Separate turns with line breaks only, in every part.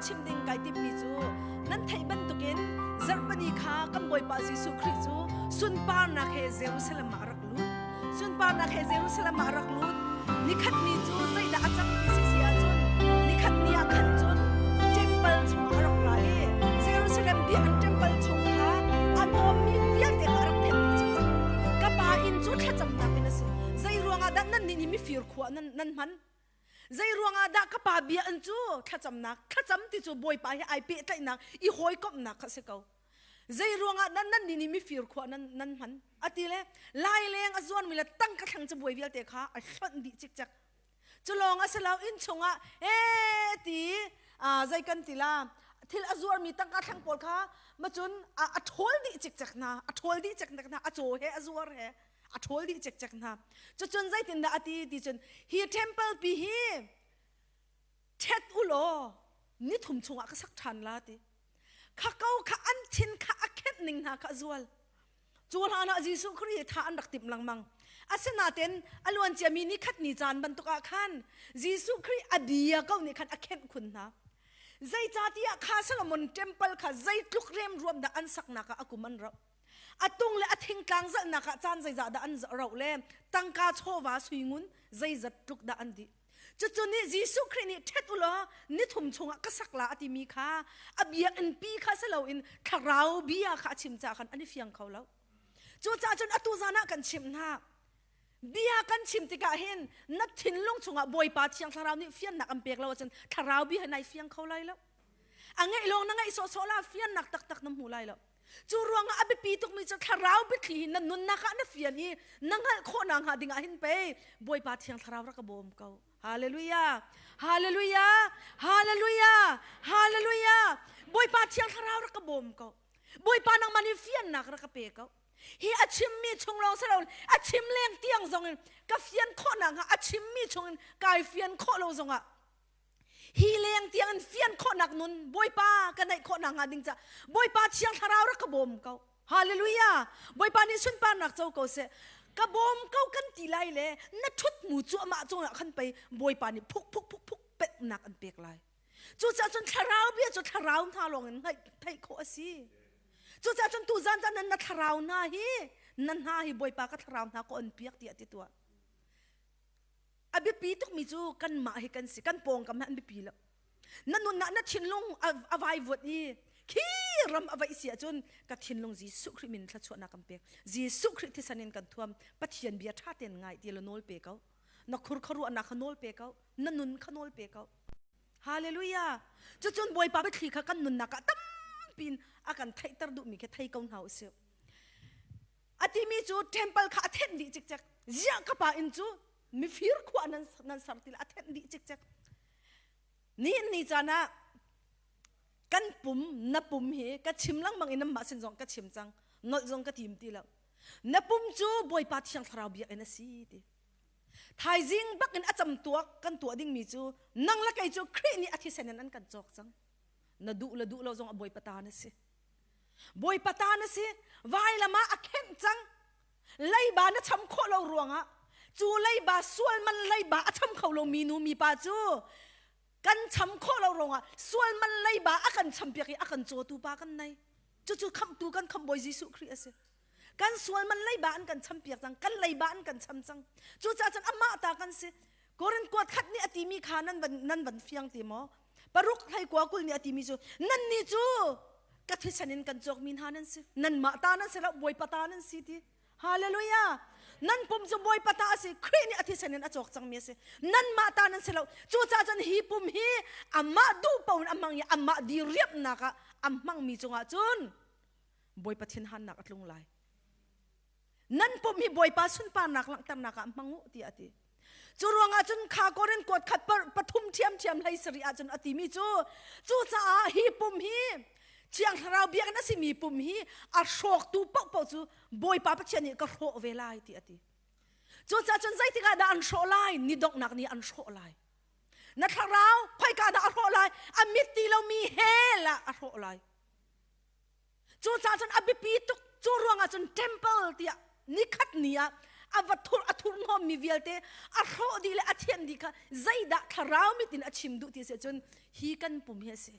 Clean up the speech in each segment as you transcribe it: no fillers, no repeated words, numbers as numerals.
chim ding kai timhmi cu nan theih bantukin zarhpini kha kan Bawipa Jesuh Khrih cu sunparnak he Jerusalem ah a rak lut. Sunparnak he Jerusalem ah a rak lut. Nikhat ni cu zeidah a cang ti si si ahcun nikhat ni ah khan cun temple chungah a rak ra i Jerusalem biakinn temple chung kha a bawmmi vialte kha a rak thenh dih cikcek. Ka pa inn cu thlacamnak in a si. Zei ruangah dah nannih nih mifir khua nan, nan hman? Zei ruangah dah ka pa bia an cu thlacamnak thlacam ti cu Bawipa he ai pehtlaihnak i hawikomhnak kha si ko. Zei ruangah dah nan nih mifir khua nan nan hman? Ati le laileng a zuanmi le tangka thlang cabuai vialte kha a hlonh dih cikcek. Cu lawng a si lo inn chungah ee ti zei kan ti la thil a zuarmi tangka thlang pawl kha macun a ṭhawl dih cikcek hna a ṭhawl dih cikcek hna a caw he a zuar he a ṭhawl dih cikcek hna cucun zeitindah a ti ti cun hi temple pi hi ṭhet u law ni thum chungah ka sak ṭhan la ti kha ko kha an thin kha a khenh ning hna kha a zual cu hlan ah Jesuh Khrih tha an rak timh lengmang asinain a luan ciami ni khat ni caan bantuk ah khan Jesuh Khrih a bia ko nih khan a khenh khun hna zeicahtiah kha Solomon temple kha zeitluk remruam dah an saknak ah a kum an rauh A tung le a thingtlang zalhnak ah caan zeizah dah an roh le tangka chawva suingun zeizat tluk dah an dih. Cucu nih Jesuh Khrih nih ṭhet u law nithum chungah ka sak la a timi kha a biakinn pi kha si loin thlarau bia kha a chim caah khan an i fiang kho lo. Cucaah cun atu zan ah kan chimh hna. Bia kan chim tikah hin na thinlung chungah Bawipa Thiang Thlarau nih fiannak an pek lo ahcun thlarau bia hi nai fiang kho lai lo. A ngeih lawng na ngeih sawhsawh la fiannak taktak na hmu lai lo. Cu ruangah a biapi tukmi cu thlarau biathli hi na nunnak ah na fian i na hngalh khawhnak hnga dingah hin pei Bawipa Thiang Thlarau rak ka bawm ko. Hallelujah! Hallelujah! Hallelujah! Hallelujah! Bawipa Thiang Thlarau rak ka bawm ko. Bawipa nangmah nih fiannak rak ka pe ko. Hi a chimmi chung lawng si loin a chim leng tiang zongin ka fian khawhnak hnga a chimmi chungin kai fian khawh lo zongah Hi leng tiang in fian khawhnak nun Bawipa ka neih khawhnak hnga ding ca Bawipa Thiang Thlarau rak ka bawm ko. Hallelujah. Bawipa nih sunparnak co ko seh. Ka bawm ko kan ti lai le na thut mu cu amah cungah khan pei Bawipa nih phuk phuk phuk phuk petnak an pek lai. Cucaah cun thlarau bia cu thlarau hna lawng in theih khawh a si. Cucaah cun tu zan zan na thlarau hna hi na hna hi Bawipa ka thlarau hna ka on piak tiah ti tuah. A biapi tukmi cu kanmah hi kan si kan pawngkam hi an biapi lo na nunah na thinlung a vaivuat i khi ram a vaih si ahcun ka thinlung Jesuh Khrih min thluachuahnak kan pek Jesuh Khrih thisen in kan thuam Pathian bia ṭha tein ngai ti la nawl pe ko na khur khuaruahnak kha nawl pe ko na nun kha nawl pe ko Hallelujah cucun Bawipa biathli kha kan nunnak ah tampi in a kan theihter duhmi khi thei ko hna usih A timi cu temple kha a thenh dih cikcek. Ziah ka pa inn cu mifir khua nan, nan ser ti a thenh dih cikcek. Nihin ni caan ah kan pum na pum hi ka chim lengmang in nanmah sin zong ka chim cang nolh zong ka tim ti lo na pum cu Bawipa Thiang Thlarau biakinn a si ti thaizing bak in a cam tuak kan tuah dingmi cu nang le kei cu Khrih nih a thisen in an kan cawk cang na duh le duh lo zong a Bawipa ta na si Bawipa ta na si vailam ah a khenh cang leiba na cham khawh lo ruangah cu leiba sual man leiba a cham kho lo mi nu mi pa cu kan cham khawh lo ruangah sual man leiba a kan champiak i a kan cawtu pa kan nei cucu khamhtu kan khamhbawi Jesuh Khrih a si kan sual man leiba an kan champiak cang kan leiba an kan cham cang cucaah cun amah ta kan si Korin kuat khat nih a timi kha nan van nan van fiang ti maw paruk hlei kua kul nih a timi cu nan nih cu ka thisen in kan cawkmi hna nan si nanmah ta nan si lo bawipa ta nan si ti hallelujah nan pum cu bawipa ta a si Khrih nih a thisen in a cawk cangmi a si nanmah ta nan si lo cucaah cun hi pum hi amah duh paoh in a hmang i amah diriamhnak ah a hmangmi cungah cun bawipa thinhannak a tlung lai Nan pum hi Bawipa sunparnak langhternak ah hmang u tiah a ti. Cu ruangah cun kha Korin kuat khat pathum ṭhiamṭhiam hlei sarih ah cun a timi cu cucaah hi pum hi Thiang Thlarau biakinn a simi pum hi a hrawktu paohpaoh cu Bawipa Pathian nih ka hrawh ve lai ti a ti. Cucaah cun zeitik ah dah an hrawh lai? Ni donghnak ni an hrawh lai. Na thlarau khoika dah a hrawh lai? A mit ti lomi hell ah a hrawh lai. Cucaah cun a biapi tuk. Cu ruangah cun temple tiah nikhat ni ah a va thur a thurhnawmmi vialte a hrawh dih le a thianh dih kha zeidah thlarau mit in a chim duh ti si ahcun hi kan pum hi a si.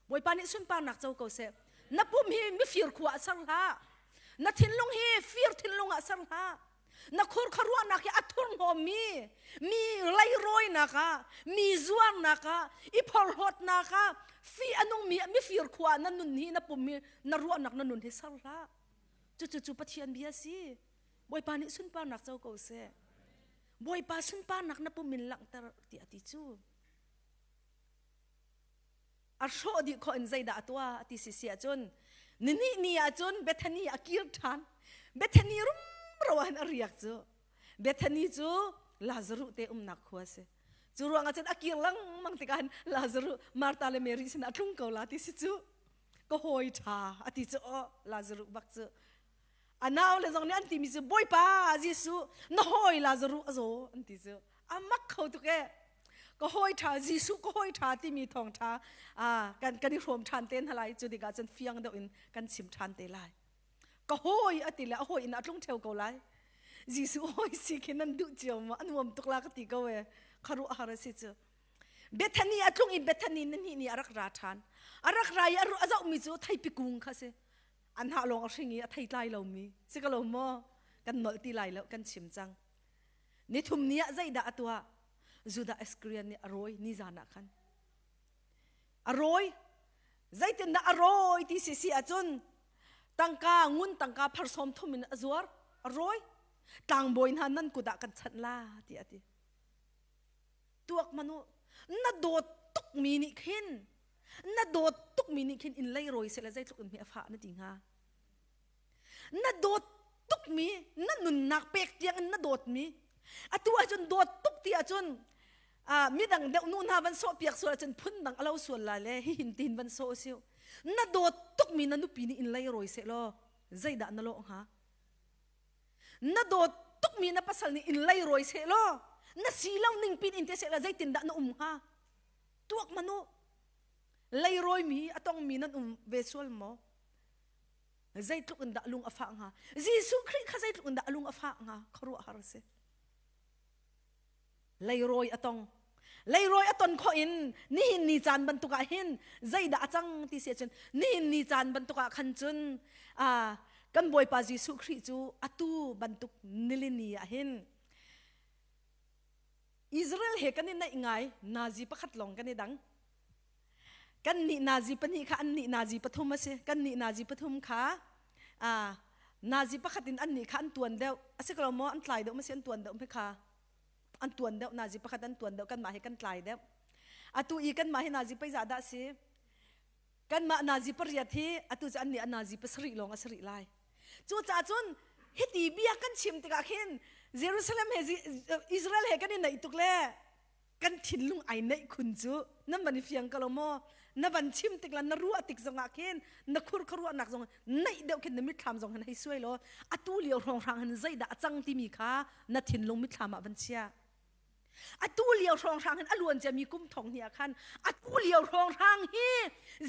Bawipa nih sunparnak co ko seh. Na pum hi mifir khua ah ser hlah. Na thinlung hi fir thinlung ah ser hlah. Na khur khuaruahnak hi a thurhnawmmi mi leirawinak ah, mi zuarnak ah, i phorhlawtnak ah, fi a nungmi mifir khua ah na nun hi na pum hi na ruahnak na nun hi ser hlah. Cucu cu Pathian bia si. Bawipa nih sunparnak co ko seh. Bawipa sunparnak na pum in langhter tiah ti cu. A hrawh dih khawh in zeidah a tuah ti si si ahcun nihnih ni ahcun Bethany a kir ṭhan. Bethany rumro ah hin a riak cu. Bethany cu Lazaruh te umnak khua a si. Cu ruangah cun a kir lengmang tikah hin Lazaruh Martha le Mary sinah a tlung ko la ti si cu. Ka hawi ṭha a ti cu aw Lazaruh bak cu. A nau le zong nih an timi cu Bawipa Jesuh na hawi Lazaruh a zaw an ti cu. A mak kho tuk ee. Ka hawi ṭha Jesuh ka hawi ṭha timi thawngṭha kan kan i hrawm ṭhan te hna lai cu tikah cun fiang deuh in kan chim ṭhan te lai. Ka hawi a ti le a hawi in a tlung ṭheo ko lai. Jesuh hawi si khi nan duh cio maw? A nuam tuk la ka ti ko ee. Kharuah har a si cu. Bethany a tlung i Bethany na hnih ni a rak ra ṭhan. A rak ra i a zohmi cu theipi kung kha si. An hah lawng a hring i a thei tlai lomi. Si ka lo maw? Kan nolh ti lai lo, kan chim cang. Nithum ni ah zeidah a tuah? Judah Iskariot nih a rawi nizan ah khan. A rawi. Zeitindah a rawi ti si si ahcun tangka ngun tangka phar sawm thum in a zuar. A rawi. Tlangbawi hna nan kut ah kan chanh la tiah a ti. Tuak manu na dawt tukmi nih khin na dawt tukmi nih khin in leirawi seh le zeitluk in hme a fah na ti hnga. Na dawt tukmi na nunnak pek tiang in na dawtmi atu ahcun dawt tuk ti ahcun midang deuh nu hna van sawh piak sual ahcun phun dang a lo sual lai le hihin tin van sawh siu na dawt tukmi na nupi nih in leirawi seh law zeidah na lawh hnga na dawt tukmi na pasal nih in leirawi seh law na si lo ning pin in te seh la zeitindah na um hnga tuak manu leirawimi a tongmi nan um ve sual maw zeitluk in dah lung a fah hnga Jesuh Khrih kha zeitluk in dah a lung a fah hnga khuaruahhar a si leirawi a tong leirawi a ton khawh in nihin ni caan bantuk ah hin zeidah a cang ti si ahcun nihin ni caan bantuk ah khan cun kan Bawipa Jesuh Khrih cu atu bantuk nilini ah hin Israel he kan i naih ngai nazi pakhat lawng kan i dang kan nih nazi pahnih kha an nih nazi pathum a si kan nih nazi pathum kha nazi pakhat in an nih kha an tuan deuh a si ko maw an tlai deuh ma si an tuan deuh me kha an tuan deuh nazi pakhat an tuan deuh kanmah hi kan tlai deuh atu i kanmah hi nazi pei dah si kanmah nazi pariat hi atu cu an nih a nazi pasarih lawng a sarih lai cucaah cun hiti bia kan chim tikah khin Jerusalem he Israel he kan i naih tuk le kan thinlung ai neih khun cu nan van i fiang ko lo maw na van chim tik la na ruah tik zongah khin na khur khuaruahnak zong neih deuh khin na mitthlam zong hin hei suai law atu lio hrawnghrang hin zeidah a cang timi kha na thinlung mitthlam ah van chia atu lio hrawnghrang hin a luan ciami kum thong hnih ah khan atu lio hrawnghrang hi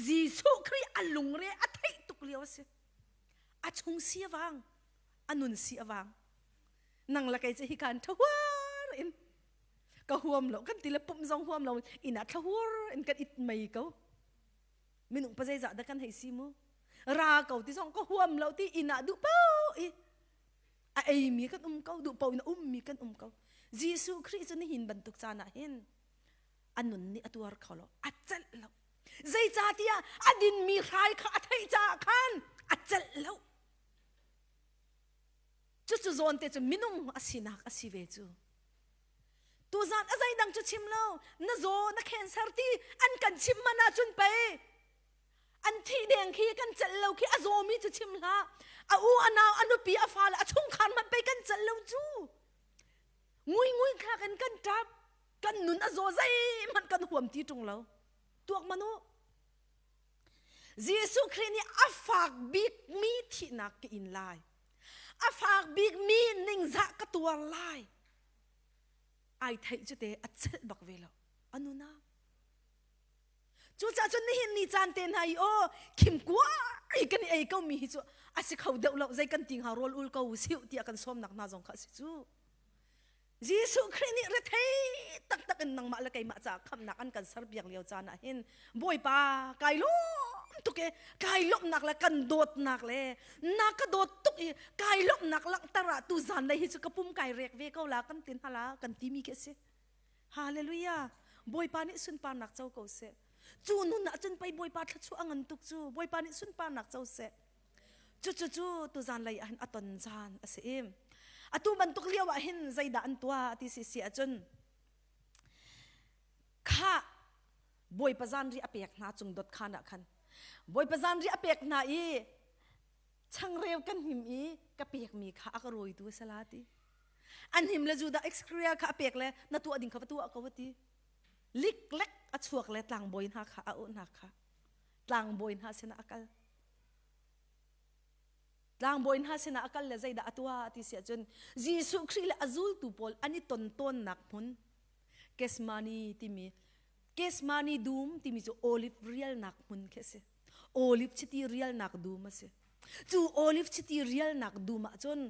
Jesuh Khrih a lungre a theih tuk lio a si a chung si a vang a nun si a vang nang la kei cu hi kan thahuar in ka huam lo kan ti le pumh zong huam lo inn ah thlahur in kan it mei ko minung pa zeizah dah kan hei si mu ra ko ti zong ka huam lo ti inn ah duh po i a eimi kan um ko duh po in a ummi kan um ko Jesuh Khrih cu nihin bantuk caan ah hin a nun nih a tuar kho lo a celh lo zeicahtiah a dinmi hrai kha a theih caah khan a celh lo Cucu zawn te cu minung a sinak a si ve cu. Tuzan a zeidang cu chim lo, na zaw na cancer ti an kan chim man ahcun pei an thih deng khi kan celh lo khi a zawmi cu chim hlah. A u a nau a nupi a fale a chungkhar hmanh pei kan celh lo cu. Ngui ngui thlak in kan ṭap. Kan nun a zaw zeihmanh kan huam ti ṭung lo. Tuak man u. Jesuh Khrih nih a fak bikmi thihnak ka in lai. A fak bikmi ningzah ka tuar lai. Ai theih cu te a celh bak ve lo. A nuna. Cucaah cun nihin ni caan te hna i aw khim kuai kan i ei ko mi hi cu A si kho deuh lo zei kan ti hnga rawl ul ko siu tiah kan sawmnak hna zong kha a si cu. Jesuh Khrih nih rethei taktak in nangmah le keimah caah khamhnak an kan serpiak lio caan ah hin Bawipa kai lawm tuk i kai lawmhnak le kan dawtnak le na ka dawt tuk i kai lawmhnak langhter ah tu zan lei hi cu ka pum kai rek ve ko la kan tin hala kan timi khi a si. Hallelujah. Bawipa nih sunparnak co ko seh. Cu nun ah cun pei Bawipa thluachuah a ngan tuk cu. Bawipa nih sunparnak co seh. Cucu cu tuzan lei ah hin a ton caan a si i atu bantuk lio ah hin zeidah an tuah ti si si ahcun kha Bawipa zanri a pek hna cung dot khan ah khan Bawipa zanri a pek hna i changreu kan him i ka pekmi kha a ka rawitu a si la ti an him le Judah Iscariot kha a pek le na tuah ding kha va tuah ko a ti liklek a chuak le tlangbawi hna kha a auh hna kha tlangbawi hna sinah a kal Tlangbawi hna sinah a kal le zeidah a tuah ti si ahcun Jesuh Khrih le a zultu pawl an i ton tawnnak hmun Gethsemane timi Gethsemane dum timi cu olive rialnak hmun khi a si. Olive chiti rialnak dum a si. Cu olive chiti rialnak dum ah cun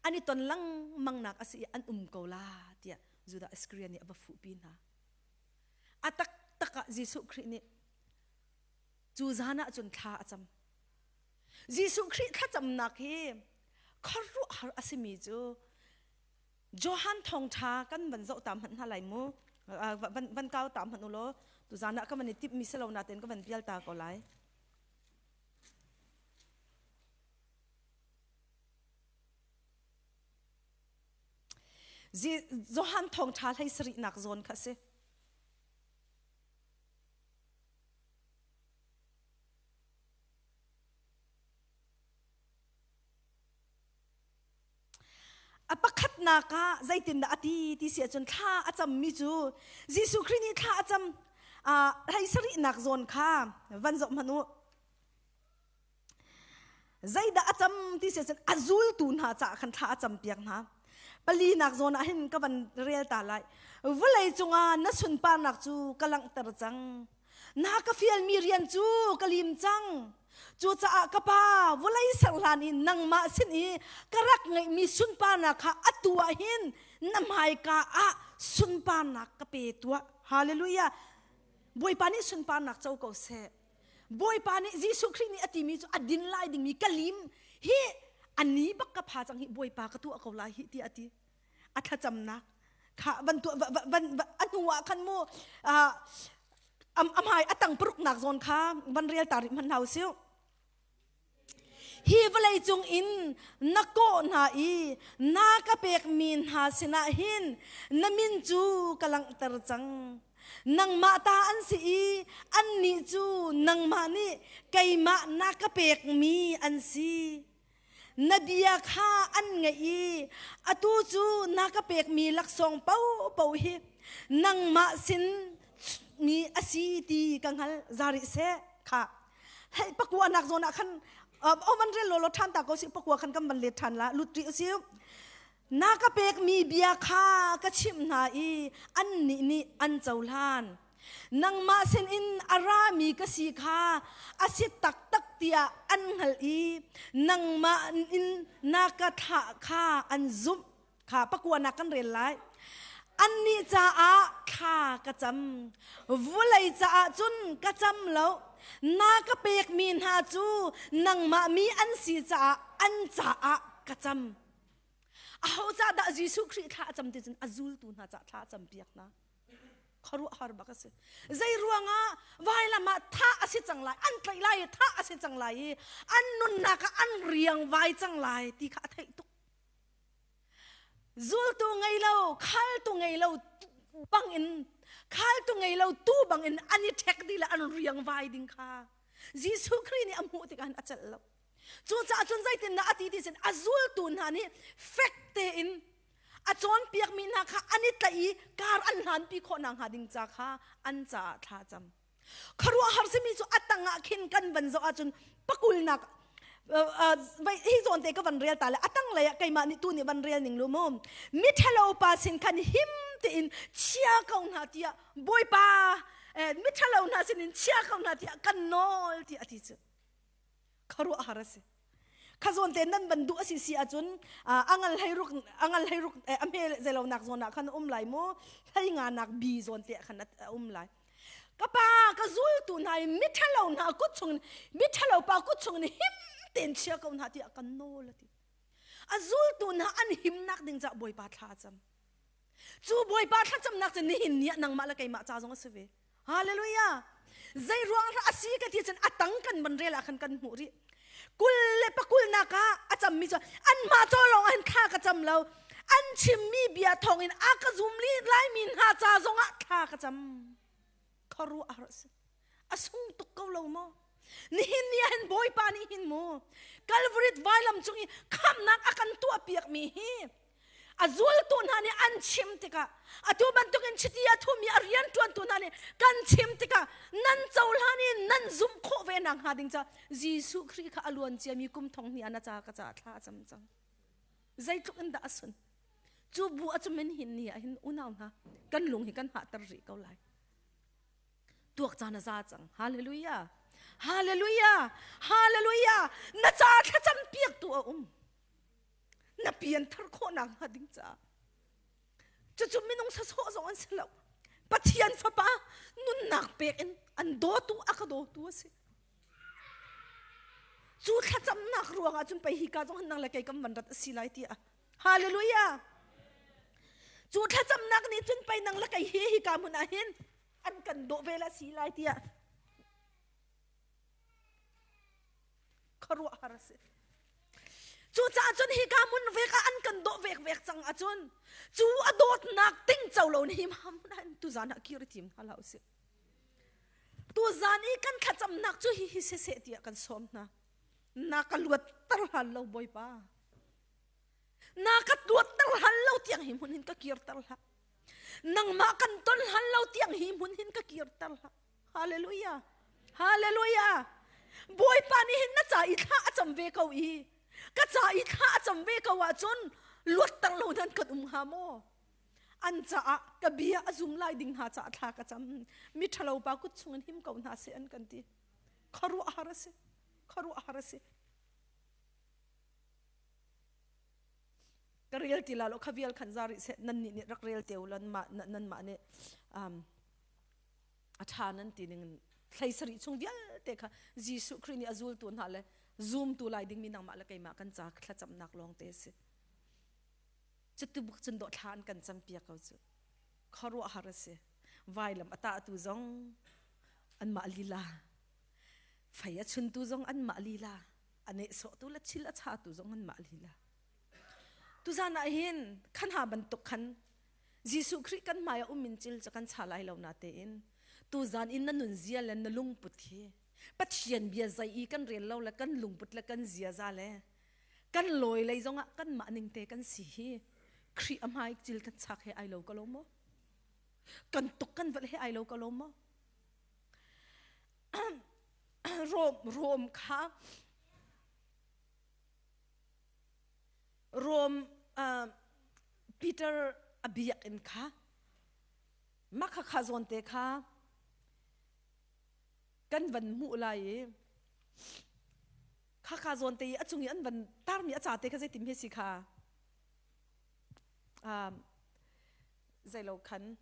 an i ton lengmang nak a si i an um ko la tiah Judah Iscariot nih a va fuhpi hna. A taktak ah Jesuh Khrih nih Cu zan ah cun thla a cam. Jesuh Khrih thlacamnak hi khuaruahhar a simi cu Johan thawngṭha kan van zoh ta hmanh hna lai mu. Van, van kau ta hmanh u law tuzan ah ka van i timhmi si lo natein ka van pial ta ko lai. Johan thawngṭha hlei sarihnak zawn kha a si. A pakhatnak ah zeitindah a ti ti si ahcun thla a cammi cu Jesuh Khrih nih thla a cam hlei sarihnak zawn kha van zoh hmanh u. Zeidah a cam ti si ahcun a zultu hna caah khan thla a campiak hna. Palinak zawn ah hin ka van rel ta lai. Vawlei cungah na sunparnak cu ka langhter cang. Na ka fialmi rian cu ka lim cang. Cucaah ka pa vawlei ser hlan in nangmah sin i ka rak ngeihmi sunparnak kha atu ah hin na hmaika ah sunparnak ka pe tuah. Hallelujah. Bawipa nih sunparnak co ko seh. Bawipa nih Jesuh Khrih nih a timi cu a din lai dingmi ka lim hi a ni bak ka pha cang hi Bawipa ka tuah ko lai hi tiah a ti. A thlacamnak kha van tuah van a hnu ah khan mu a hmai a tang paruknak zawn kha van rel ta rih hmanh hna usih. Hi vawlei cung in na kawh hna i na ka pekmi hna sinah hin na min cu ka langhter cang. Nangmah ta an si i annih cu nangmah nih keimah na ka pekmi an si. Na bia kha an ngaih i atu cu na ka pekmi laksawng paohpaoh hi nangmah sin mi a si ti ka hngal za rih seh kha hei pakua nak zawn ah khan o van rel law ṭhan ta ko si pakua khan kan van let ṭhan la lut rih usih na ka pekmi bia kha ka chimh hna i annih nih an cohlan Nangmah sinin a rami ka si kha a si taktak tiah an hngalh i nangmah in na ka thlah kha an zumh kha pakuanak kan rel lai. Annih caah thla ka cam. Vawlei caah cun ka cam lo. Na ka pekmi hna cu nangmah mi an si caah an caah ka cam. Aho caah dah Jesuh Khrih thla a cam ti cun a zultu hna caah thla a campiak hna. Khuaruahhar bak a si. Zei ruangah vailam ah thah a si cang lai, an tlaih lai i thah a si cang lai i an nunnak ah an riang vai cang lai ti kha a theih tuk. Zultu ngei lo, khaltu ngei lo bangin, khaltu ngei lo tu bangin an i ṭhek dih le an riang vai ding kha Jesuh Khrih nih a hmuh tikah a celh lo. Cucaah cun zeitindah a ti ti sin a zultu hna nih fek tein a cawnpiakmi hna kha an i tlaih i kar an hlanpi khawh nakhnga ding ca kha an caah thla cam. Khuaruahhar simi cu a tangah khin kan van zoh ahcun pakulnak hi zawn te ka van rel ta le a tanglei ah keimah nih tu nih van rel ning lu mu mi ṭhalo pa sin khan him tein chia ko hna tiah bawipa mi ṭhalo hna sinin chia ko hna tiah kan nawl tiah a ti cu khuaruahhar a si. Kha zawn te nan ban duh a si si ahcun angal hlei ruk angal hlei ruk a hme zeilonak zawn ah khan a um lai mu hlei nga nak bi zawn te ah khan a um lai. Ka pa ka zultu hna i miṭhalo hna kut chungin miṭhalo pa kut chungin him tein chia ko hna tiah kan nawl a ti. A zultu hna an himnak ding caah Bawipa thla a cam. Cu Bawipa thlacamnak cu nihin ni ah nangmah le keimah ca zong a si ve. Hallelujah! Zei ruang a si ka ti cun a tang kan van rel ah khan kan hmuh rih. Kul le pakulnak ah a cammi cu anmah caw lawng ah hin thla ka cam lo. An chimmi bia thawngin a ka zum laimi hna ca zongah thla ka cam. Khuaruah a si. A sung tuk ko lo maw? Nihin ni ah hin Bawipa nih hin mu Calvary vailam cung i khamnak a kan tuahpiakmi hi a zultu hna nih an chim tikah atu bantukin chiti a thumi a rianṭuantu hna nih kan chim tikah nan cohlan i nan zumh khawh ve nak hnga ding ca Jesuh Khrih kha a luan ciami kum thong hnih ah na ca ka ca thla a cam cang zeitluk in dah a sun cu bu a cumin hin ni ah hin unau hna kan lung hi kan hahter rih ko lai tuak caan a za cang hallelujah hallelujah hallelujah na ca thlacam piak tu a um na pianthar khawhnak hnga ding caah cucu minung sasawh zong an si lo Pathian fapa nunnak pek in an dawtu a ka dawtu a si cu thlacamnak ruangah cun pei hi ka zong nang le kei kam van rat a si lai tiah hallelujah cu thlacamnak nih cun pei nang le kei hi hi ka hmun ah hin an kan dawh ve la si lai tiah khuaruahhar a si. Cucaah cun hika hmun vek ah an kan dawh vekvek cang ahcun cu a dawtnak ting co lo ni ma hmun ah tuzan ah kir i tim hna hlah usih. Tuzan i kan thlacamnak cu hihi siseh tiah kan sawm hna. Na ka luatter hlan lo Bawipa. Na ka luatter hlan lo tiang hi hmun hin ka kirter hlah. Nangmah kan ton hlan lo tiang hi hmun hin ka kirter hlah. Hallelujah. Hallelujah. Bawipa nih hin na ca i thla a cam ve ko i ka ca i thla a cam ve ko ahcun luatter lo nan kan um hnga maw? An caah ka bia a zum lai ding hna caah thla ka cam. Mi ṭhalo pa kut chungin him ko hna seh an kan ti. Khuaruahhar a si. Khuaruahhar a si. Ka rel ti la lo kha vial khan za rih seh nan nih nih rak rel te u lan mah nan mah nih um, a ṭha nan ti ning in thlei sarih chung vialte kha Jesuh Khrih nih a zultu hna le zumtu lai dingmi nangmah le keimah kan ca thlacamnak lawng te a si. Cutu buk cun dawh thla an kan campiak ko cu. Khuaruahhar a si. Vailam a tahtu zong anmah lila. Fei a chuntu zong anmah lila. A nehsawhtu le thil a chatu zong anmah lila. Tuzan ah hin khan ha bantuk khan Jesuh Khrih kan hmai ah um in cil cu kan cha lai lo na tein tuzan in na nun zia le na lungput hi Pathian bia zei i kan rel lo le kan lungput le kan ziaza le kan lawi lei zongah kan mah ning te kan si hi Khrih a hmai cil kan chak he ai lo ko lo maw kan tuk kan vat he ai lo ko lo maw Rom Rom kha Rom uh, Peter a biakinn kha mah kha kha zawn te kha kan van hmuh lai i kha kha zawn te i a cung i an van tarmi a ca te kha zeitim he si kha um, zeilo khan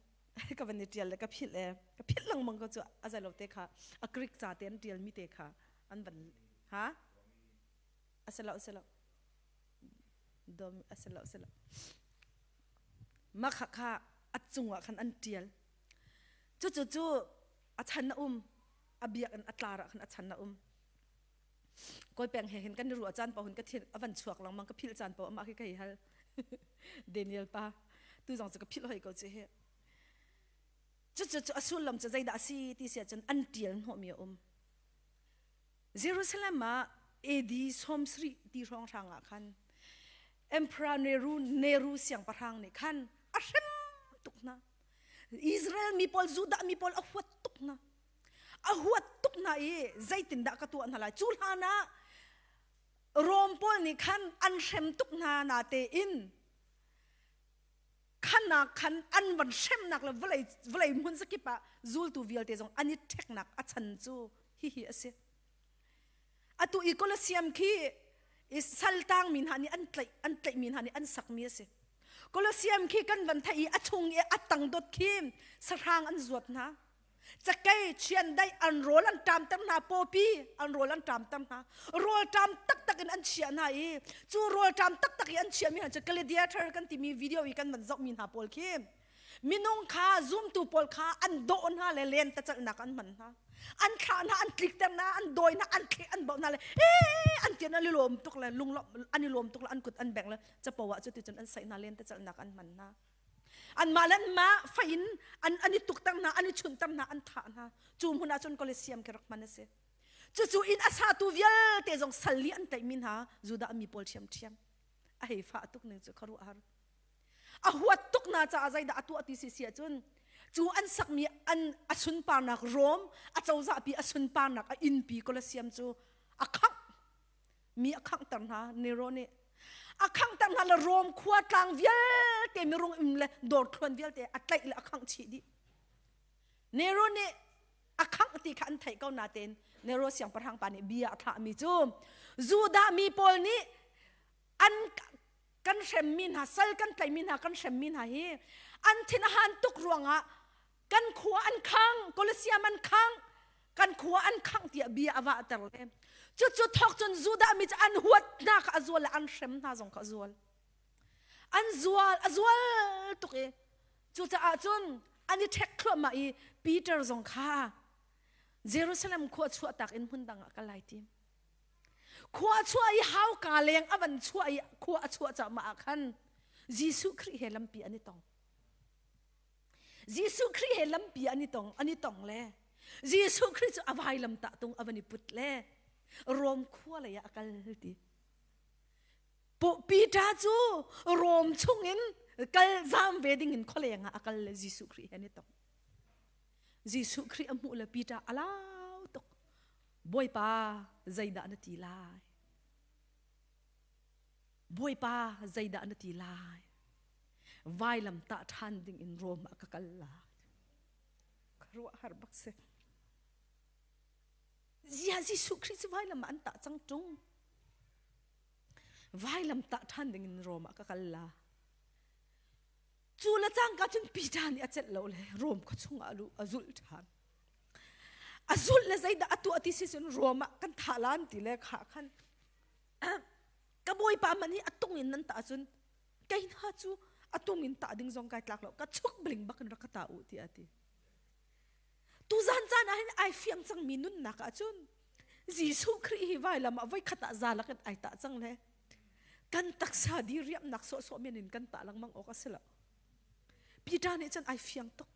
ka van i ṭial le ka philh e ka philh lengmang ko cu a zeilo te kha a Greek ca te an ṭialmi te kha an van ha a si lo a si lo dom a si lo a si lo mah kha kha a cungah khan an ṭial cucu cu a chan a um a biakinn a tlar ah khan a chan a um kawi peng he hin kan i ruah caan paoh hin ka thin a van chuak lengmang ka philh caan paoh amah khi ka hei hal Daniel pa tu zong cu ka philh hoi ko cu hi cucu cu a sullam cu zeidah a si ti si ahcun an ṭial hnawhmi a um Jerusalem ah AD 70 ti hrawnghrang ah khan Emperor Nero, Nero siangpahrang nih khan a hrem tuk hna. Israel mi pawl, Judah mi pawl a huat tuk hna. A huat tuk hna i zeitindah ka tuah hna lai. Cu hlan ah Rom pawl nih khan an hrem tuk hna na tein khanak khan an van hremnak le vawlei vawlei hmun zakip ah zultu vialte zong an i ṭheknak a chan cu hihi a si. Atu i Colosseum khi I saltang mi hna nih an tlaih an tlaih mi hna nih an sak mi a si. Colosseum khi kan van theih i a chung i a tang dot khi sahrang an zuat hna. Cakei chiandeih an rawl an ṭamter hna pawpi an rawl an ṭamter hna. Rawl ṭam taktak in an chiah hna i cu rawl ṭam taktak i an chiahmi hna cu gladiator kan timi video i kan van zohmi hna pawl khi minung kha zumtu pawl kha an dawh hna le lentecelhnak an hman hna an thlah hna an tlikter hna an dawi hna an thleh an bauh hna le ee an tian an i lawm tuk le lunglawmh an i lawm tuk le an kut an bengh le capo ah cuticun an saih hna lentecelhnak an hman hna anmah le anmah fei in an an i tukter hna an i chunhter hna an thah hna cu hmun ah cun Colosseum khi rak hman a si cucu inn a satu vialte zong sal li an tlaihmi hna Judah mi pawl ṭhiamṭhiam a hei fah tuk ning cu khuaruahhar a huat tuk hna caah zeidah a tuah ti si si ahcun cu an sakmi an a sunparnak Rom a cozahpi a sunparnak a innpi Colosseum cu a khangh mi a khanghter hna Nero nih a khanghter hna le Rom khua tlang vialte mirung um le dawrthluan vialte a tlaih le a khangh chih dih Nero nih a khangh ti kha an theih ko natein Nero siangpahrang pa nih bia a thlahmi cu Judah mi pawl nih an kan hremmi hna sal kan tlaihmi hna kan hremmi hna hi an thin a han tuk ruangah kan khua an khang Colosseum an khang kan khua an khangh tiah bia a vahter le cucu thawk cun Judah mi cu an huat hna kha a zual le an hrem hna zong kha a zual an zual a zual tuk i cucaah cun an i ṭhek thluahmah i Peter zong kha Jerusalem khua chuahtak in hmun dang ah kal lai tim Khua a chuah i hauka leng a van chuah i khua a chuah cahmah ah khan Jesuh Khrih he lampi an i tong. Jesuh Khrih he lampi an i tong, an i tong le Jesuh Khrih cu a vailam tah tung a van i put le Rom khua lei ah a kal ti. Peter cu Rom chungin kal zam ve ding in khualeng ah a kal le Jesuh Khrih he an i tong. Jesuh Khrih a hmuh le Peter a lau tuk. Bawipa zeidah na ti lai? Bawipa zeidah na ti lai? Vailam tah ṭhan ding in Rom ah ka kal lai. Ka ruah har bak si. Zia Jesuh Khrih cu vailam ah an tah cang ṭung. Vailam tah ṭhan ding in Rom ah ka kal la. Cu le cangka cun Peter nih a celh lo le Rom khua chungah a luh a zulh ṭhan. A zulh le zeidah a tuah ti si cun Rom ah kan thah lan ti le kha khan ka bawipa man hi a tung in nan tah cun kei hna cu a tung in tah ding zong kai tlak lo ka chuk bling bak in rak ka tah u tiah a ti. Tuzan caan ah hin ai fiang cangmi nunnak ah cun Jesuh Khrih hi vailam ah voikhat ah za lakin ai tah cang le kan taksa diriamnak sawhsawh men in kan tah lengmang awk a si lo. Peter nih cun ai fiang tuk.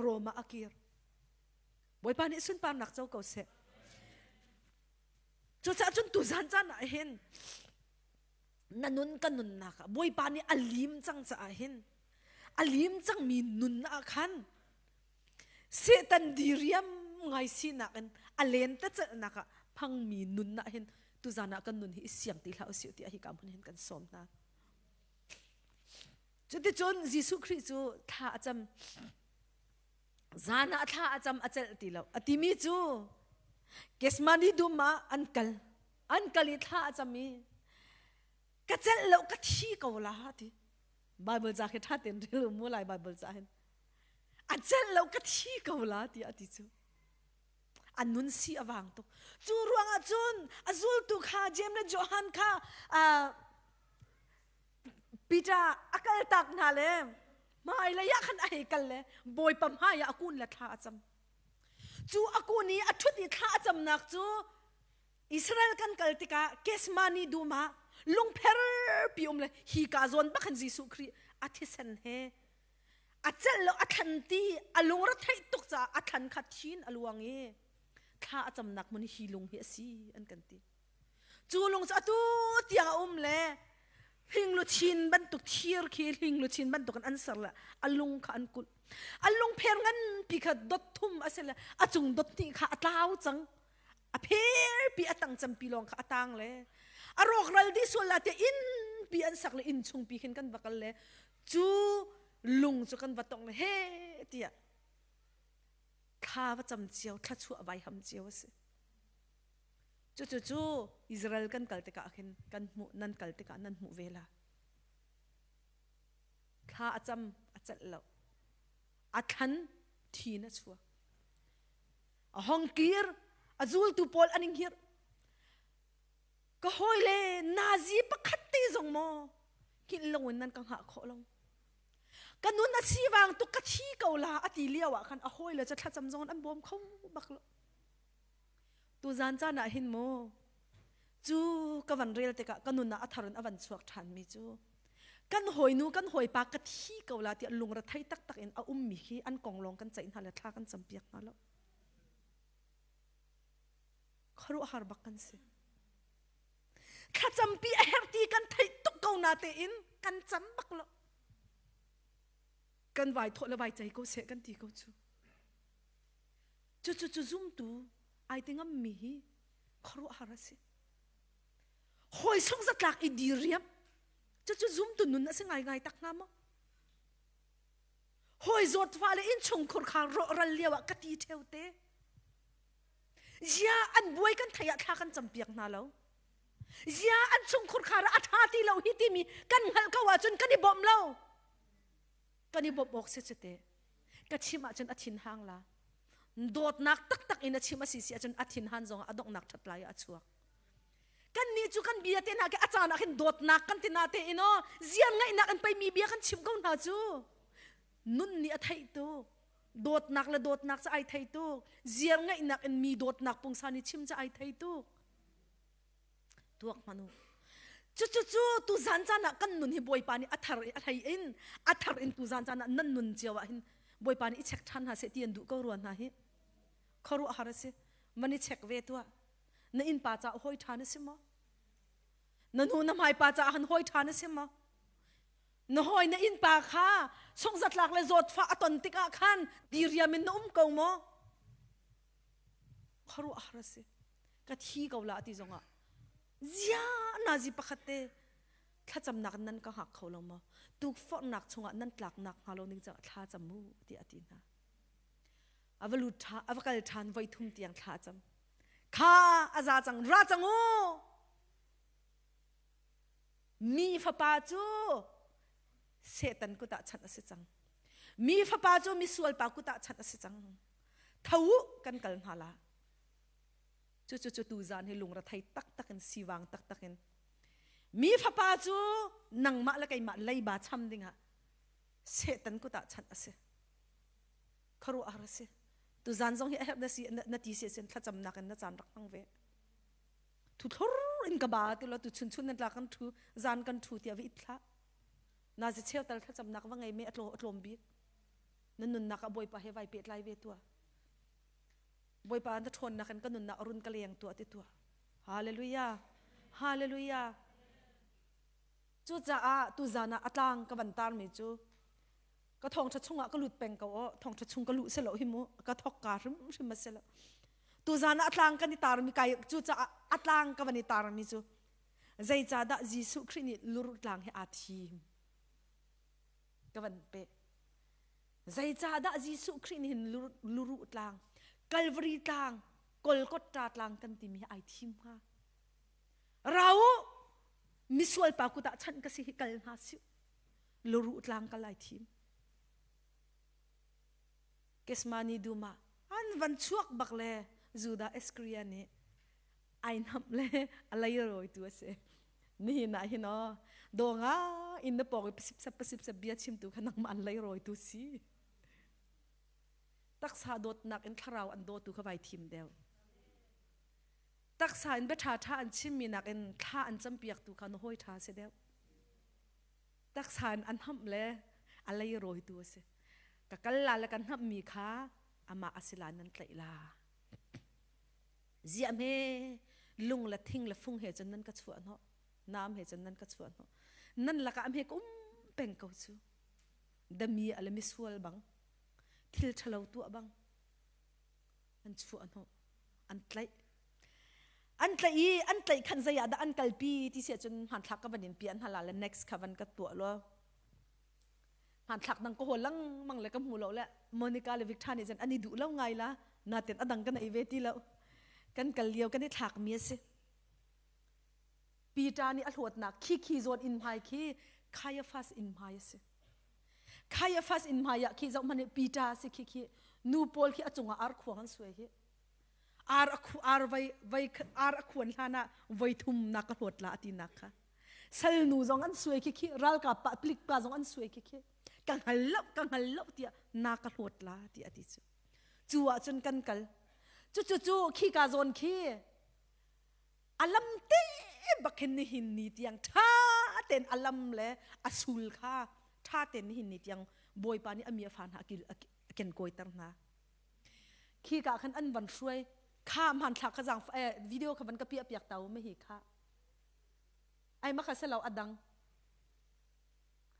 Rom ah a kir. Bawipa nih sunparnak co ko seh. Cucaah cun tuzan caan ah hin na nun ka nunnak ah Bawipa nih a lim cang caah hin a lim cangmi nun ah khan Satan diriam ngai sinak in a lentecelhnak ah phangmi nun ah hin tuzan ah kan nun hi i siang ti hlah usih tiah hika hmun hin kan sawm hna. Cuticun Jesuh Khrih cu thla a cam. Zan ah thla a cam a celh ti lo. A timi cu Gethsemane dum ah an kal. An kal i thla a cam i ka celh lo ka thi ko la ti. Bible ca khi ṭha tein rel u mu lai Bible ca hin. A celh lo ka thi ko la tiah a ti cu. A nun si a vang tuk. Cu ruangah cun a zultu kha Jeim le Johan kha Peter a kaltak hna le hmailei ah khan a hei kal le Bawipa hmai ah a kun le thla a cam. Cu a kun i a ṭhut i thla a camnak cu Israel kan kal tikah Gethsemane dum ah lungpherpi um le hi ka zawn bak khan Jesuh Khrih a thisen he a celh lo a thlan ti a lungre theih tuk caah a thlan kha thin a luang i thla a camnak hmun hi lung hi a si an kan ti. Cu lung cu atu tiang a um le hling bantuk thir khi hling luchin bantuk in an ser le a lung kha an kulh. A lungpher nganpi kha dot thum a si le a cung dot hnih kha a tlau cang. A pherpi a tang campi lawng kha a tang le a rawkral dih sual la tiah innpi an sak le inn chungpi khin kan va kal le cu lung cu kan va tong le he tiah thla va cam cio thla chuah vai ham cio a si. Cucu cu Israel kan kal tikah khin kan hmuh nan kal tikah nan hmuh ve la. Thla a cam a celh lo. A thlan thi na chuak. A hong kir a zultu pawl an in hirh. Ka hawile nazi pakhat te zong maw hngilh loin nan ka hngah khawh lo. Ka nun a sivang tuk ka thi ko la a ti lio ah khan a hawile cu thlacam zong an bawm kho bak lo. Tuzan caan ah hin mu cu ka van rel tikah ka nun ah a thar in a van chuak ṭhanmi cu kan hawinu kan hawipa ka thi ko la tiah lungrethei taktak in a ummi khi an kong lawng kan ceih hna le thla kan campiak hna lo. Khuaruahhar bak kan si. Thlacampi a herh ti kan theih tuk ko na tein kan cam bak lo. Kan vai thawh le vai cei ko seh kan ti ko cu. Cucu cu zumtu ai ti ngammi hi khuaruahhar a si. Hawi sung zatlak i diriam cucu zumtu nun a si ngaingai tak hnga maw? Hawi zawtfah le innchungkhur kha rawhral lio ah ka ti ṭheo te. Zia an buai kan thei ah thla kan campiak hna lo. Zia an chungkhur khar ah a ṭha ti lo hi timi kan hngalh ko ahcun kan i bawmh lo. Kan i bawmh awk si cu te. Ka chim ahcun a thin hang la. Dawtnak taktak in a chim a si si ahcun a thin han zongah a donghnak ṭhat lai ah a chuak. Kannih cu kan bia te hna khi a caan ah khin dawtnak kan ti na te in aw ziar ngaihnak in pei mi bia kan chim ko hna cu. Nun nih a theih tuk. Dawtnak le dawtnak cu ai thei tuk. Ziar ngaihnak in mi dawtnak pungsan i chim cu ai thei tuk. Tuak hmanh u. Cucu tu zan caan ah kan nun hi Bawipa nih a thar a hlei in a thar in tu zan caan ah nan nun cio ah hin Bawipa nih i check ṭhan hna seh ti an duh ko rua hna hi. Khuaruahhar a si. Man i check ve tuah. Na innpa caah hawi ṭha na si maw? Na hnu na hmaipa caah han hawi ṭha na si maw? Na hawi na innpa kha sungzatlak le zawtfah a ton tikah khan diriam in na um ko maw? Khuaruahhar a si. Ka thi ko la ti zongah zia nazi pakhat te thlacamnak nan ka hngak kho lo maw? Tukforhnak chungah nan tlaknak hnga lo ning caah thla cam u tiah a ti hna. A va lut ṭha, a va kal ṭhan voi thum tiang thla a cam. Kha a za cang, ra cang u! Mi fapa cu Satan kut ah chanh a si cang. Mi fapa cu misual pa kut ah chanh a si cang. Tho u, kan kal hna la. Cucu cu tuzan hi lungrethei taktak in sivang taktak in mi fapa cu nangmah le keimah leiba cham dingah Satan kut ah chanh a si. Khuaruahhar a si. Tuzan zong hi a herh na si na ti si sin thlacamnak in na caan rak hmang ve. Thu thlur in ka ba ti lo tu chun chun nan tla kan thu zan kan thu tiah vi it thla. Na zi cheu tal thlacamnak va ngei me a tlawm bik. Na nunnak ah Bawipa he vai pehtlai ve tuah. Bawipa na ṭhawnnak in ka nunnak a run ka leng tuah ti tuah. Hallelujah. Hallelujah. Cucaah tuzan ah a tlang ka van tarmi cu ka thawngṭha chungah ka lut peng ko aw thawngṭha chung ka luh selo hi mu ka thok ka hrimhrim a si lo tuzan ah a tlang kan i tarmi kai cucaah a tlang ka van i tarmi cu zeicahdah Jesuh Khrih nih lur tlang hi aa thim ka van peh Zeicahdah Jesuh Khrih nih hin luruh tlang, Calvary tlang, Golgotha tlang kan timi hi ai thim hnga? Ra u, misual pa kut ah chanh ka si hi kal hna sih. Luruh tlang kal ai thim. Kesmani dum ah an van chuak bak le Judah Iscariot nih ai hnamh le a lei rawitu a si. Nihin ah hin aw daw nga in na pawng i pasip pasip bia chimtu kha nangmah an lei rawitu si. Taksa dawtnak in thlarau an dawtu kha vai thim deuh. Taksa in bia ṭha ṭha an chimmi nakin thla an campiaktu kha na hawi ṭha si deuh. Taksa in an hamh le a lei rawitu a si. Ka kal la le kan hnamhmi kha amah a si la nan tlaih la. Ziah hme lung le thing le fung he cun nan ka chuah hnawh naam he cun nan ka chuah hnawh nan lakah hme ka um peng ko cu dami a le misual bang thil ṭhalo tuah bang an chuah hnawh an tlaih an tlaih i an tlaih khan zei ah dah an kalpi ti si ahcun hmanthlak ka van in pi an hala le next kha van ka tuah law hmanthlak dang ka hawl lengmang le ka hmu lo le Monica le Victor nih cun an i duh lo ngai la natin a dang kan ei ve ti lo kan kal lio kan i thlak mi a si. Peter nih a hlawtnak khi khi zawn inn hmai khi Caiaphas inn hmai a si. Caiaphas inn hmai ah khi zoh hmanh Peter a si khi khi nu pawl khi a cungah ar khuang an suai hi. Ar a khu ar vai vai ar a khuan hlan ah voi thum nak ka hlawt la ati nak kha. Sal nu zong an suai khi khi ralkap pa plik pa zong an suai khi khi ka hngal lo ka hngal lo tiah na ka hlawt la ti ati cu. Cu ah cun kan kal. Cu cu cu khi ka zawn khi alam te bak hin nihin ni tiang ṭha tein alam le a sul kha ṭha tein nihin ni tiang Bawipa nih a mi a fa hna a ken kawiter hna. Khi ka khan an van hruai kha hmanthlak kha zaang eh, video kha van ka piah piak tau ma hi kha ai ma kha selo adang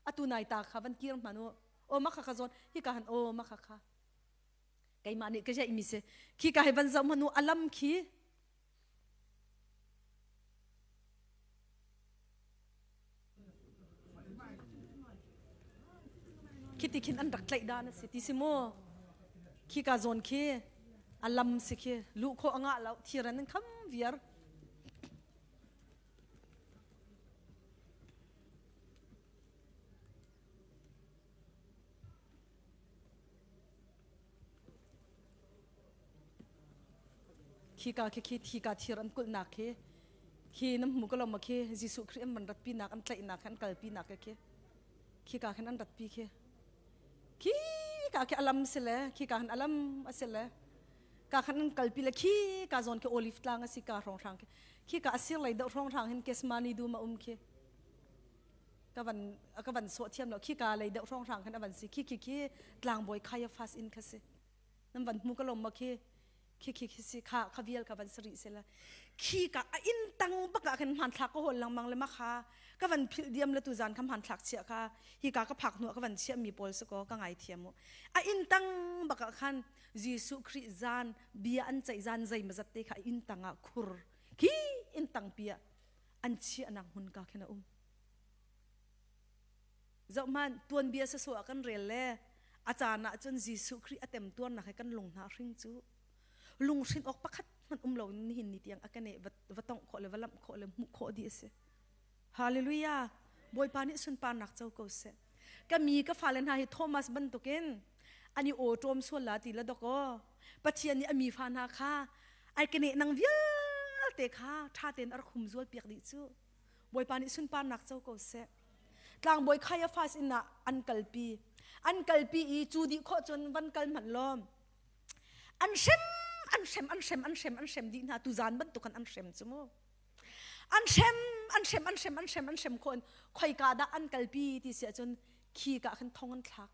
atu nai ta kha van kir hman u o ma kha kha zawn hi ka han o ma kha kha keimah nih ka jeih mi si khi ka hi van zoh hmanu alam khi Khiti khin an rak tlaih dan a si ti si mu. Khi ka zawn khi a lam si khi luh khawh a ngah lo thiran an kham viar. Khika khi khi thika thir an kulhnak khi khi nam hmu ko lo ma khi Jesuh Khrih an van ratpi nak an tlaihnak an kalpi nak khi khika khan an ratpi khi khi ka khi alam si le khi ka khan alam a si le ka khan an kalpi le khi ka zawn khi olive tlang a si ka hrawng hrang khi khi ka asir lei deuh hrawng hrang hin Kesmani dum a um khi ka van ka van sawh thiam lo khi ka lei deuh hrawng hrang khan a van si khi khi khi tlangbawi Caiaphas inn kha si nan van hmu ka lom ma khi khi khi khi si kha kha vial ka van sari se la khi ka a inn tang bak ah khan hmanthlak ka hol lengmang le ma kha ka van philh diam le tu zan kha hmanthlak chia kha hi ka ka phak hnu ka van chia mi pawl su ko ka ngai thiam mu a inn tang bak ah khan Jesuh Khrih zan bia an ceih zan zei mazat te kha inn tang ah khur khi inn tang pia an chiahnak hmun ka khin a um Zohhmanh, tuanbia sasawh ah kan rel le a caan ah cun Jesuh Khrih a temtuarnak he kan lung hna hring cu lunghrin awk pakhat hmanh um lo in nihin ni tiang a keneh va, va tongh khawh le va lamh khawh le hmuh khawh dih a si. Hallelujah! Bawipa nih sunparnak co ko seh. Ka mi ka fale hna hi Thomas bantukin an i awṭawm sual la ti la dok aw. Pathian nih a mi fa hna kha ai keneh nang vialte kha ṭha tein a rak humzual piak dih cu. Bawipa nih sunparnak co ko seh. Tlangbawi Caiaphas inn ah an kalpi. An kalpi i cu dih khawh cun van kal hmanh law an hrem an hrem an hrem an hrem an hrem dih hna tuzan bantuk an an hrem cu mu an hrem an hrem an hrem an hrem an hrem khawh in khoika dah an kalpi ti si ahcun khi ka khan thong an thlak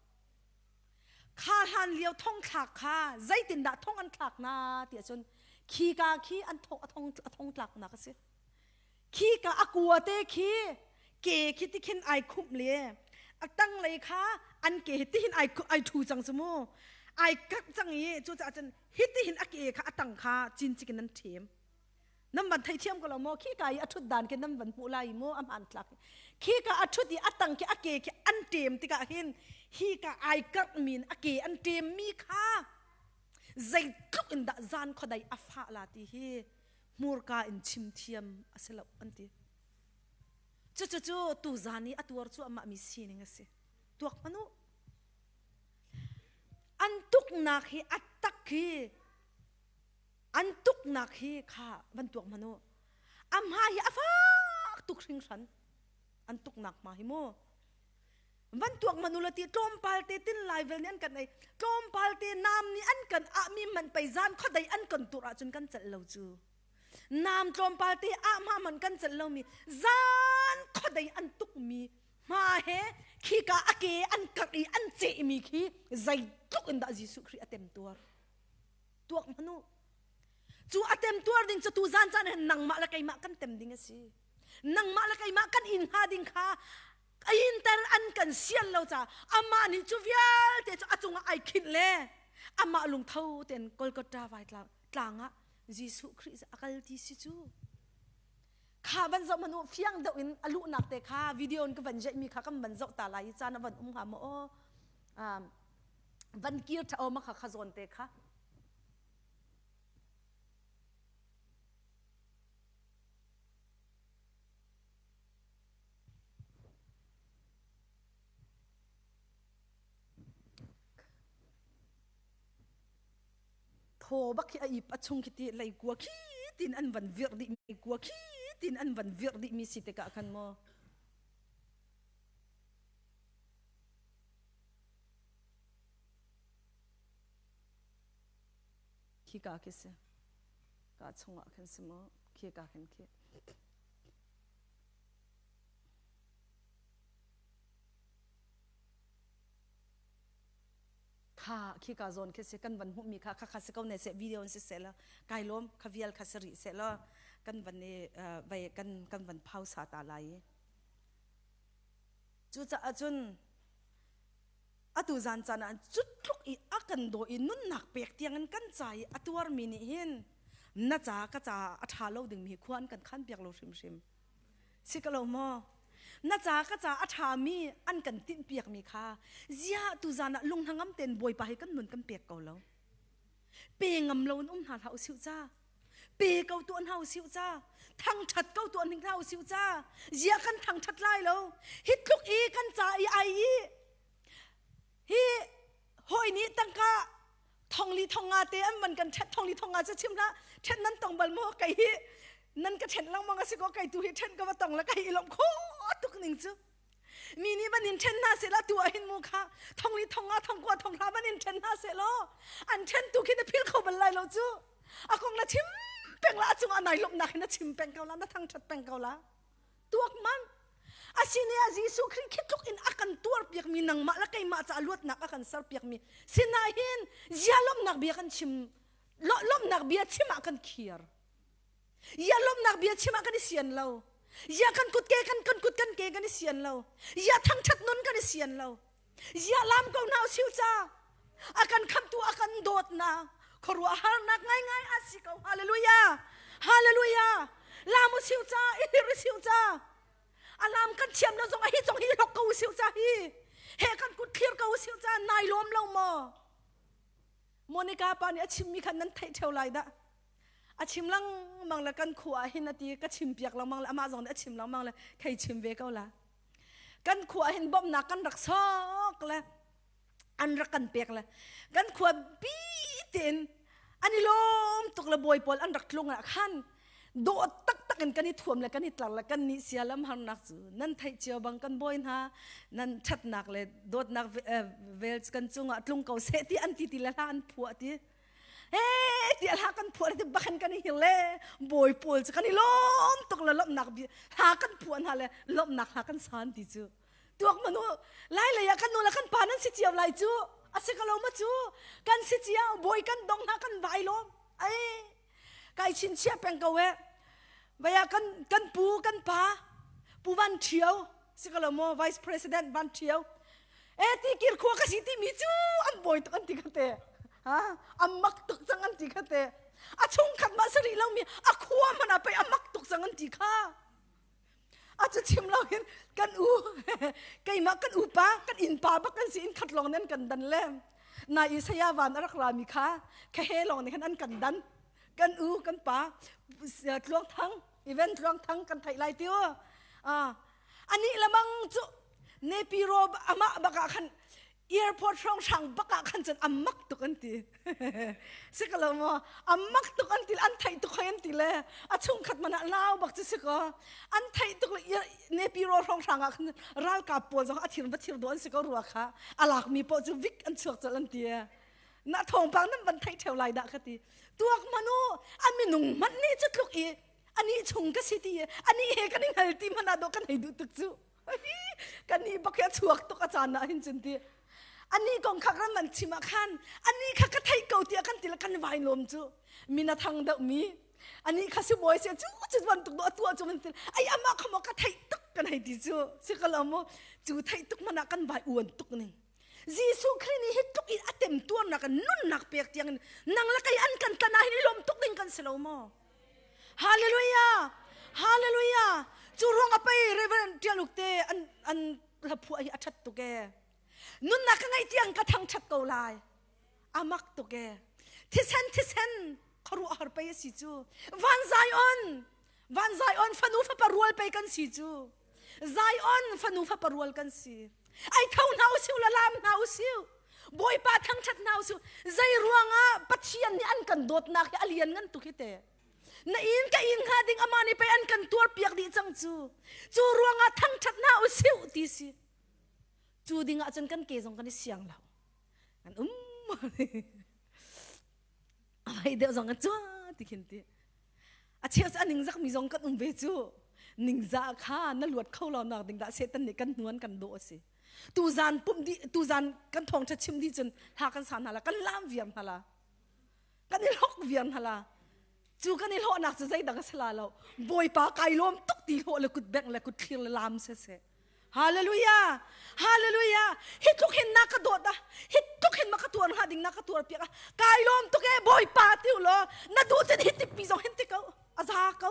kha hlan lio thong thlak kha zeitindah thong an thlak na ti ahcun khi ka khi an thong a thong a thong tlak nak a si Khi ka a kua te khi ke khi ti khin ai khumh le a tanglei kha an ke hi tihin ai ai thu cang cu mu ai kak cang i cucaah cun hi tihin a ke kha a tang kha cincik in nan ṭhem nan van theithiam ko lo maw khi ka i a ṭhut dan khi nan van hmuh lai mu a hmaan tlak khi ka a ṭhut i a tang khi a ke khi an ṭem tikah hin hi ka ai karh min a ke an ṭem mi kha zeitluk in dah zan khuadei a fah la ti hi hmurka in chim thiam a si lo an ti. Cucucu tuzan i a tuar cuahmah mi sining a si. Tuak hmanh u. An tuknak hi a tak hi an tuknak hi kha van tuak hmanh u. A hma hi a fak tuk hringhran. An tuknak hma hi mu. Van tuak hmanh u la ti tlawmpal te tin lai vel nih an kan ei tlawmpal te nam nih an kan ah mi man pei zan khuadei an kan tur ahcun kan celh lo cu nam tlawmpal te ah hma man kan celh lomi zan khuadei an tuk mi hma he khika a ke an karh i an ceh mi khi zeitluk in dah Jesuh Khrih a temtuar tuak hmanu cu a temtuar ding cu tu zan caan hin nangmah le keimah kan tem ding a si nangmah le keimah kan in hnga ding kha a inter an kan sian lo ca amah nih cu vialte cu a cungah ai khinh le amah lungtho tein Golgotha vai tlang ah Jesuh Khrih a kal ti si cu kha van zoh hmanh u fiang deuh in a luhnak te kha video in ka van jeih mi kha kan van zoh ta lai i caan a van um hnga maw aw van kir tha aw ma kha kha zawn te kha Thaw bak khi a ip a chung khi ti leikua khi tin an van virh dih leikua khi tin an van virh dih mi si tikah khan maw khi ka khi si ka chungah khan si maw khi ka khan khi Kha khika zawn khi si kan van hmuhmi kha khakha si ko ne seh video in siseh law kai lawm kha vial kha si rih seh law kan van i vai kan kan van phau sa ta lai i cucaah cun atu zan caan ah cu tluk i a kan daw i nunnak pek tiang in kan ca i a tuarmi nih hin na ca ka ca a ṭha lo dingmi hi khua an kan khan piak lo hrimhrim. Si ko lo maw? Na ca ka ca a ṭhami an kan tinhpiakmi kha ziah tuzan ah lung hnangam tein Bawipa hi kan nun kan pek ko lo. Pe ngam lo in um hna hlah usih ca. Pe ko tuah hna usih ca. Thangṭhat ko tuah hna usih ca. Ziah kan thangṭhat lai lo. Hi tluk i kan ca i ai i hi hawi nih tangka thongli thonga te an van kan ṭhet thongli thonga cu chim hlah ṭhen nan tong bal maw kei hi nan ka ṭhen lengmang a si ko kei tu hi ṭhen ka va tong la kai i lawmh kho tuk ning cu mi nih van in ṭhen hna seh la tu ah hin mu kha thongli thonga thongkua thonghra van in ṭhen hna seh law an ṭhen tu khi na phil kho bal lai lo cu a kong na chim peng la a cungah nai lawmhnak hi na chim peng ko la na thangṭhat peng ko la tuak man asine ah Jesuh Khrih khi tluk in a kan tuar piakmi nangmah le keimah ca luatnak a kan ser piakmi sinai hin zia lawmhnak bia kan chim lawmhnak bia chim ah kan khiar ya lawmhnak bia chim ah kan i sian lo ya kan kut ke kan kan kut kan ke kan i sian lo ya thangthat nun kan i sian lo Ziah lam ko hna usiu ca. A kan khamtu a kan dawtna khuaruahharnak ngaingai a si ko. Hallelujah. Hallelujah. Lam usiu ca, i hlir usiu ca. A lam kan thiam lo zong a hi zong hi hlok ko usiu ca hi. He kan kut thlir ko usiu ca nai lawm lo maw? Monica pa nih a chimmi khan nan theih theo lai dah. A chim lengmang le kan khua ah hin a ti ka chim piak lengmang le amah zong nih a chim lengmang le khei chim ve ko la. Kan khua hin bawmhnak kan rak sok le an rak kan pek le kan khua bi tein an i lawm tuk le bawi pawl an rak tlung ah khan dawh taktak in kan i thuam le kan i tlar le kan nih sia lam harnak cu nan theih cio bang kan bawi hna nan ṭhatnak le dawtnak vel kan cungah tlung ko seh ti an ti ti le hla an phuah ti he ti hla kan phuah ti bakhan kan i hil le bawi pawl cu kan i lawm tuk le lawmhnak hla kan phuah hna le lawmhnak hla kan san ti cu tuak manu lai lei ah kan nu le kan pa nan si cio lai cu a si ko lo ma cu kan si cio bawi kan dong hna kan vai lawm ai kai chinchiah peng ko e vaya kan kan pu kan pa pu van ṭhio si ko lo maw vice president van ṭhio e ti kir khua ka si ti mi cu an bawi tuk an ti kha te ha a mak tuk cang an ti kha te a chungkhat mah sari lo mi a khua hmanh ah pei a mak tuk cang an ti kha a cu chim lo hin kan u keimah kan upa kan innpa bak kan si in khat lawng nih an kan dan le na i saya van a rak rami kha kha he lawng nih khan an kan dan kan u kan pa tluang thang event tluang thang kan theih lai tiu ani lamang cu nepiro amah bak ah khan airport hrawnghrang bak ah khan cun a mak tuk an ti si ko lo maw a mak tuk an ti an theih tuk hoi an ti le a chungkhat man ah lau bak cu si ko an theih tuk le nepiro hrawnghrang ah khan ralkap pawl zong a thir va thir do an si ko rua kha a lak mi poh cu vik an chuak colh an ti na thawngpang nan van theih theo lai dah ka ti tuak manu a minung hmanh nih cu tluk i ani chung ka si ti ani he kan i hngal ti hmanh ah dawh kan hei duh tuk cu kan nih bak a chuak tuk a caan ah hin cun ti ani kong kha kan man chim ah khan ani kha ka theih ko tiah kan ti le kan vai lawm cu min a thang deuh mi ani kha si bawi se cu cu bantuk do tua cu man ti ai ama kha mo ka theih tuk kan hei ti cu si ka lo mu cu theih tuk mana kan vai uan tuk ning Jesuh Khrih nih hi tluk in a temtuarnak nunnak pek tiang in nang le kei an kan tlan ah hin i lawm tuk ding kan si lo maw Hallelujah! Hallelujah! Cu ruang a pei Reverend Tial Uk te an an hlaphuah hi a that tuk e. Nunnak ka ngeih tiang ka thangthat ko lai. A mak tuk e. Thisen thisen khuaruahhar pei a si cu. Van Zion! Van Zion fanu fapa rual pei kan si cu. Zion fanu fapa rual kan si. Ai tho hna usiu la lam hna usiu. Bawipa thangṭhat hna usih. Zei ruangah Pathian nih an kan dawtnak hi a lian ngan tuk hi te. Na inn ka inn hnga ding amah nih pei an kan tuar piak dih cang cu. Cu ruangah thangṭhat hna usih ti si. Cu ding ah cun kan ke zong kan i siang lo. Kan um. A vai deuh zong kan cua ti khin ti. A cheu cu a ningzak mi zong kan um ve cu. Ningzah kha na luat kho lo nak ding dah Satan nih kan hnuan kan dawh a si. Tuzan pumh dih tuzan kan thawngṭha chim dih cun hla kan sa hna la kan lam viar hna la kan i hlok viar hna la cu kan i hlawhnak cu zeidang a si la lo Bawipa kai lawm tuk ti hlawh le kut bengh le kut thlir le lam se se Hallelujah Hallelujah hi tluk hin na ka dawt a hi tluk hin ma ka tuar hnga ding na ka tuar piak a kai lawm tuk e Bawipa ti u law na duh cun hi tipi zong hin ti ko a za ko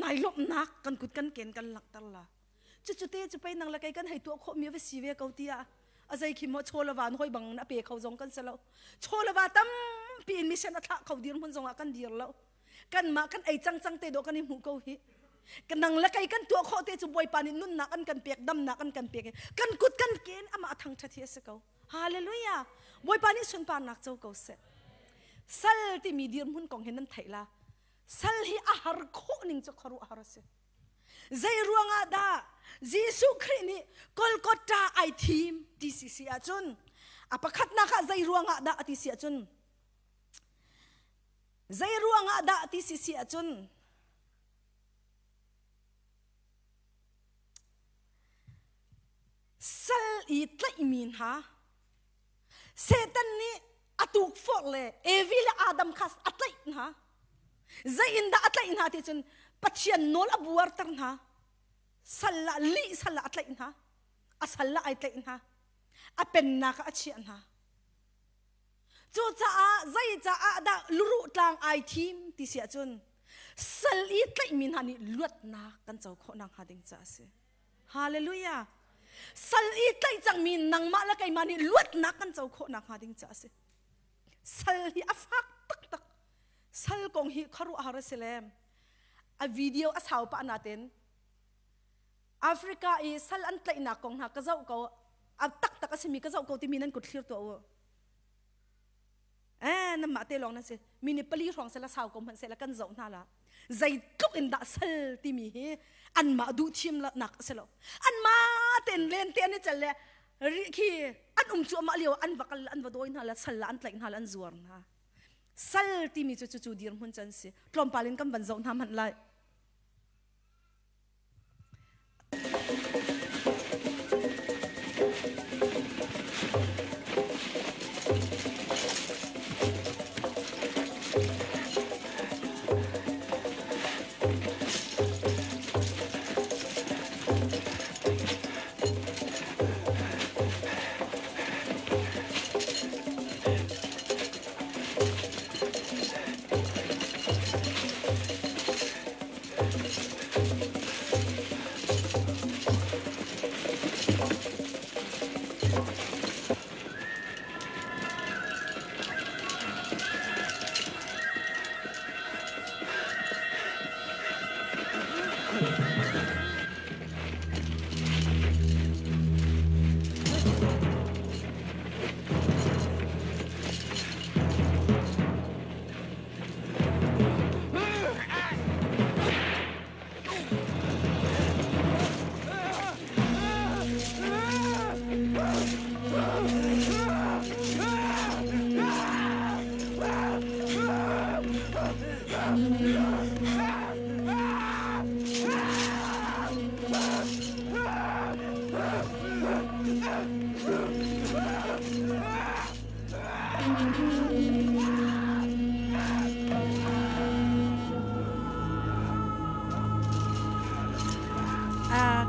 nai lawmhnak kan kut kan ken kan langhter la Cucu te cu pei nang le kei kan hei tuah khawhmi va si ve ko tiah a zei khi maw chaw le van hoi bang a pe kho zong kan si lo. Chaw le va tampi in mission a thlah kho dirhmun zong ah kan dir lo. Kanmah kan ei cang cang te dawh kan i hmuh ko hi. Nang le kei kan tuah khawh te cu Bawipa nih nunnak an kan pek, damnak an kan pek i kan kut kan ken amah thangṭhat hi a si ko. Hallelujah! Bawipa nih sunparnak co ko seh. Sal timi dirhmun kong hi nan theih la. Sal hi a har khawh ning cu khuaruahhar a si. Zei ruangah dah Jesuh Khrih nih Golgotha ai thim ti si si ahcun a pakhatnak ah zei ruangah dah ti si ahcun zei ruangah dah ti si si ahcun sal i tlaihmi hna Satan nih a tukforh le Evi le Adam kha a tlaih hna. Zei in dah a tlaih hna ti cun Pathian nawl a buarter hna. Sal ah lih sal ah a tlaih hna. A sal ah ai tlaih hna. A pennak ah a chiah hna. Cucaah zei caah dah luruh tlang ai thim ti si ahcun sal i tlaihmi hna nih luatnak kan co khawh nakhnga ding caah a si. Hallelujah. Sal i tlaih cangmi nangmah le keimah nih luatnak kan co khawh nakhnga ding caah a si. Sal hi a fak taktak. Sal kong hi khuaruahhar a si le a video a sau pah natin Africa i sal an tlaihnak kong hna ka zoh ko a taktak a simi ka zoh ko timi nan kut thlir tuah u. Eh nanmah te lawng nan si. Mi nih pali hrawng sela sau ko hmanh sela kan zoh hna la. Zeitluk in dah sal timi hi anmah duh thim nak a si lo. Anmah tein len te an i cel le khi an um cuahmah lio an va kal an va dawi hna le sal la an tlaih hna le an zuar hna. Sal timi cu cucu dirhmun can si. Tlawmpal in kan van zoh hna hmanh lai.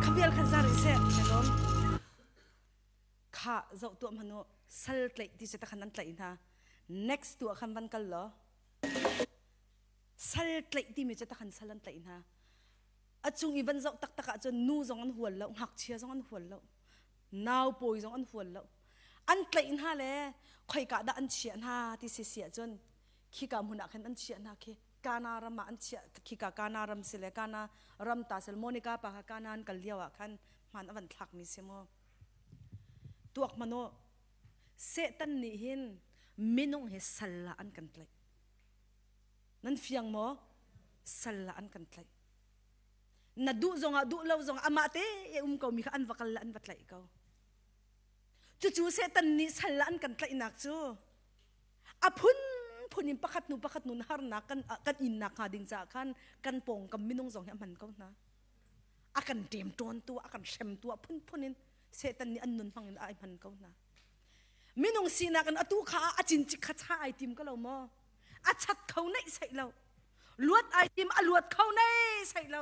Khavial khan zar seh kalom kha zoh tuah hmanu sal tlaih ti se ta khan an tlaih hna next tu ah khan van kal law sal tlaih timi cu ta khan sal an tlaih hna a chung i van zoh taktak ahcun nu zong an hual lo ngakchia zong an hual lo nau pawi zong an hual lo an tlaih hna le khoika dah an chiah hna ti si si ahcun khika hmun ah khan an chiah hna khi Kana ram ah an chiah khika Kana ram si le Kana ram ta sel Monica pa kha Kana an kal lio ah khan hman a van thlak mi si mu tuak mano. Satan nih hin minung hi sal ah an kan tlaih. Nan fiang maw? Sal ah an kan tlaih. Na duh zongah duh lo zongah amah te um ko mi kha an va kal le an va tlaih ko. Cucu Satan nih sal ah an kan tlaihnak cu a phunphun in pakhat hnu pakhat hnu harnak kan kan innak hnga ding caah khan kan pawngkam minung zong hi a hman ko hna. A kan ṭemṭawntu, a kan hremtu a phunphun in Satan nih an nun hmang in ai hman ko hna. Minung sinak in atu kha a cincik kha cha ai tim ko lo maw? A chat kho neih saih lo. Luat ai tim a luat kho nei saih lo.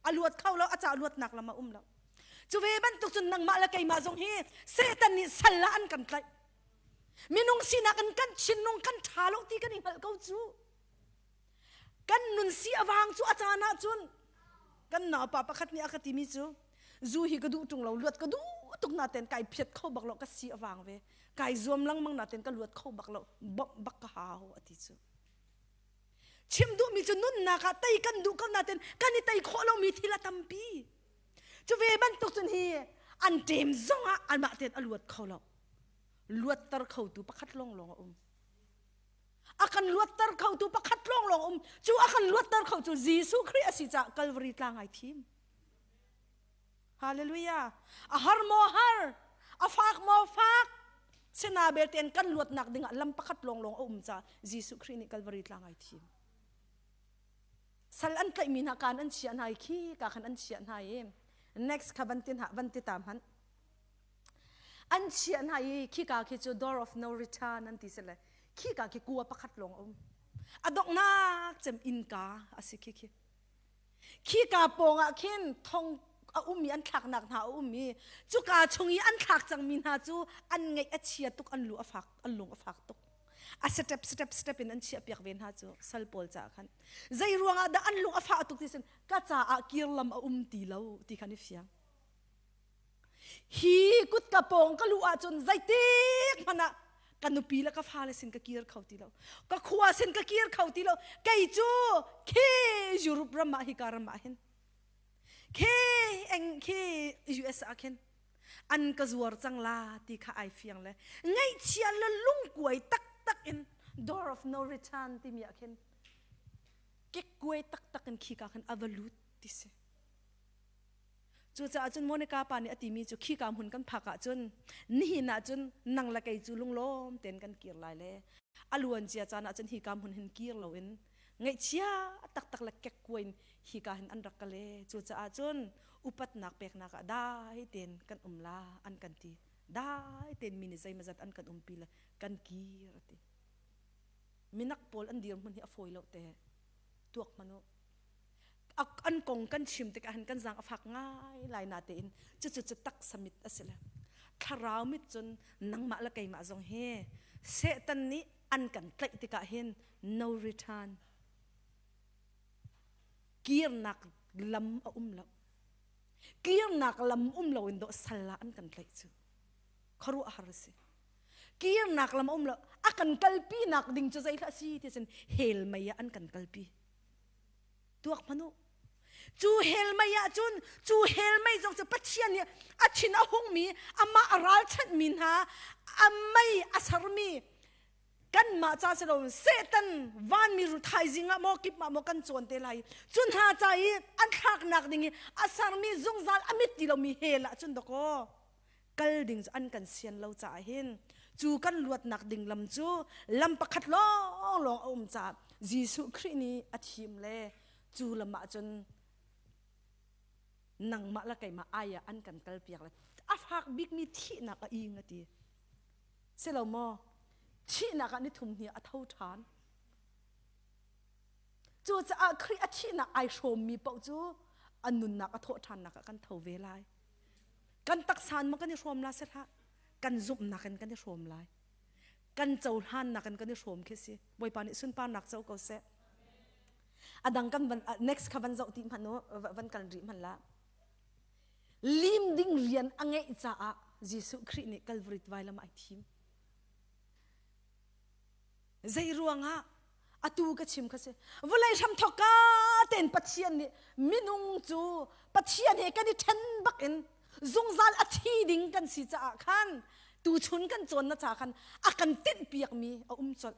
A luat kho lo, a ca luatnak lam a um lo. Cu ve bantuk cun nangmah le keimah zong hi Satan nih sal ah an kan tlaih. Minung sinak in kan thinlung kan ṭha lo ti kan i hngalh ko cu. Kan nun si a vang cu a caan ah cun kan naupa pakhat nih a ka timi cu zu hi ka duh ṭung lo luat ka duh tuk naten kai phiat kho bak lo ka si a vang ve kai zuam lengmang naten ka luat kho bak lo bawmh bak ka hau a ti cu chim duhmi cu nunnak ah tei kan duh ko naten kan i tei khawh lomi thil a tampi cu ve bantuk cun hi an ṭem zongah anmah tein a luat kho lo luatter khotu pakhat lawnglawng a um a kan luatter khotu pakhat lawnglawng um cu a kan luatter kho cu Jesuh Khrih a si caah Calvary tlang ai thim Hallelujah a har maw har a fak maw fak sina belten kan luatnak dingah lam pakhat lawnglawng a um caah Jesuh Khrih nih Calvary tlang ai thim sal an tlaihmi hna kaan an chiah hna i khi ka khan an chiah hna i next kha van ti hna van ti ta hmanh An chiah hna i khika khi cu door of no return an ti si le khika khi kua pakhat lawng a um. A donghnak cem innka a si khi khi. Khika pawng ah khin thong a um i an thlaknak hna a um i cuka chung i an thlak cangmi hna cu an ngaih a chia tuk an lu a fak an lung a fak tuk. A step step step in an chiah piak ve hna cu sal pawl caah khan. Zei ruangah dah an lung a fah tuk ti sin ka caah kir lam a um ti lo ti khan i fiang. Hi kutka pawng ka luh ahcun zeitik hmanh ah ka nupi le ka fale sin ka kir kho ti lo. Ka khua sin ka kir kho ti lo. Kei cu khi Europe ram ah hika ram ah hin khi eng khi US ah khin an ka zuar cang la ti kha ai fiang le ngaihchia le lungkuai taktak in door of no return timi ah khin kekkuai taktak in khika khan a va lut ti si. Cucaah cun Monica pa nih a timi cu khika hmun kan phak ahcun nihin ahcun nang le kei cu lunglawm tein kan kir lai le a luan cia caan ahcun hika hmun hin kir loin ngaihchia taktak le kekkuai in hika hin an rak ka le cucaah cun upatnak peknak ah dai tein kan um la an kan ti dai tein mi nih zeimazat an kan umpi le kan kir a ti minak pawl an dirhmun hi a fawi lo te tuak hmanh u an kong kan chim tikah hin kan zaang a fak ngai lai na tein cucu cu taksa mit a si le thlarau mit cun nangmah le keimah zong hi Satan nih an kan tlaih tikah hin no return kirnak lam a um lo kirnak lam um lo in dawh sal ah an kan tlaih cu khuaruahhar a si kirnak lam a um lo a kan kalpi nak ding cu zei hlah si ti cun hell mei ah an kan kalpi Tuak hmanh u. Cu hell mei ah cun cu hell mei zong cu Pathian nih a thin a hungmi amah a ralchanhmi hna a mei a sermi kanmah ca si loin Satan vanmi ru thaizing ah maw kip ah maw kan cawn te lai cu hna ca i an thlaknak ding i a sermi zungzal a mit ti lomi hell ah cun dakaw kal ding cu an kan sian lo caah hin cu kan luatnak ding lam cu lam pakhat lawnglawng a um caah Jesuh Khrih nih a thim le cu lam ah cun nangmah le keimah ai ah an kan kalpiak le a fak bikmi thihnak a ing a ti si lo maw thihnak ah nithum hni a tho ṭhan cucaah Khrih a thihnak ai hrawmmi paoh cu a nunnak a thawh ṭhannak ah kan tho ve lai Kan taksa in maw kan i hrawm la si hlah. Kan zumhnak in kan i hrawm lai. Kan cohlannak in kan i hrawm khi si. Bawipa nih sunparnak co ko seh. A dang kan van next kha van zoh ti hmanh u van kal rih hmanh la. Lim ding rian a ngeih caah Jesuh Khrih nih Calvary vailam ai thim. Zei ruangah atu ka chim kha si vawlei hramthok ka tein Pathian nih minung cu Pathian he kan i ṭhen bak in zungzal a thi ding kan si caah khan. Tuchun kan cawn na ca khan a kan tinhpiakmi a um colh.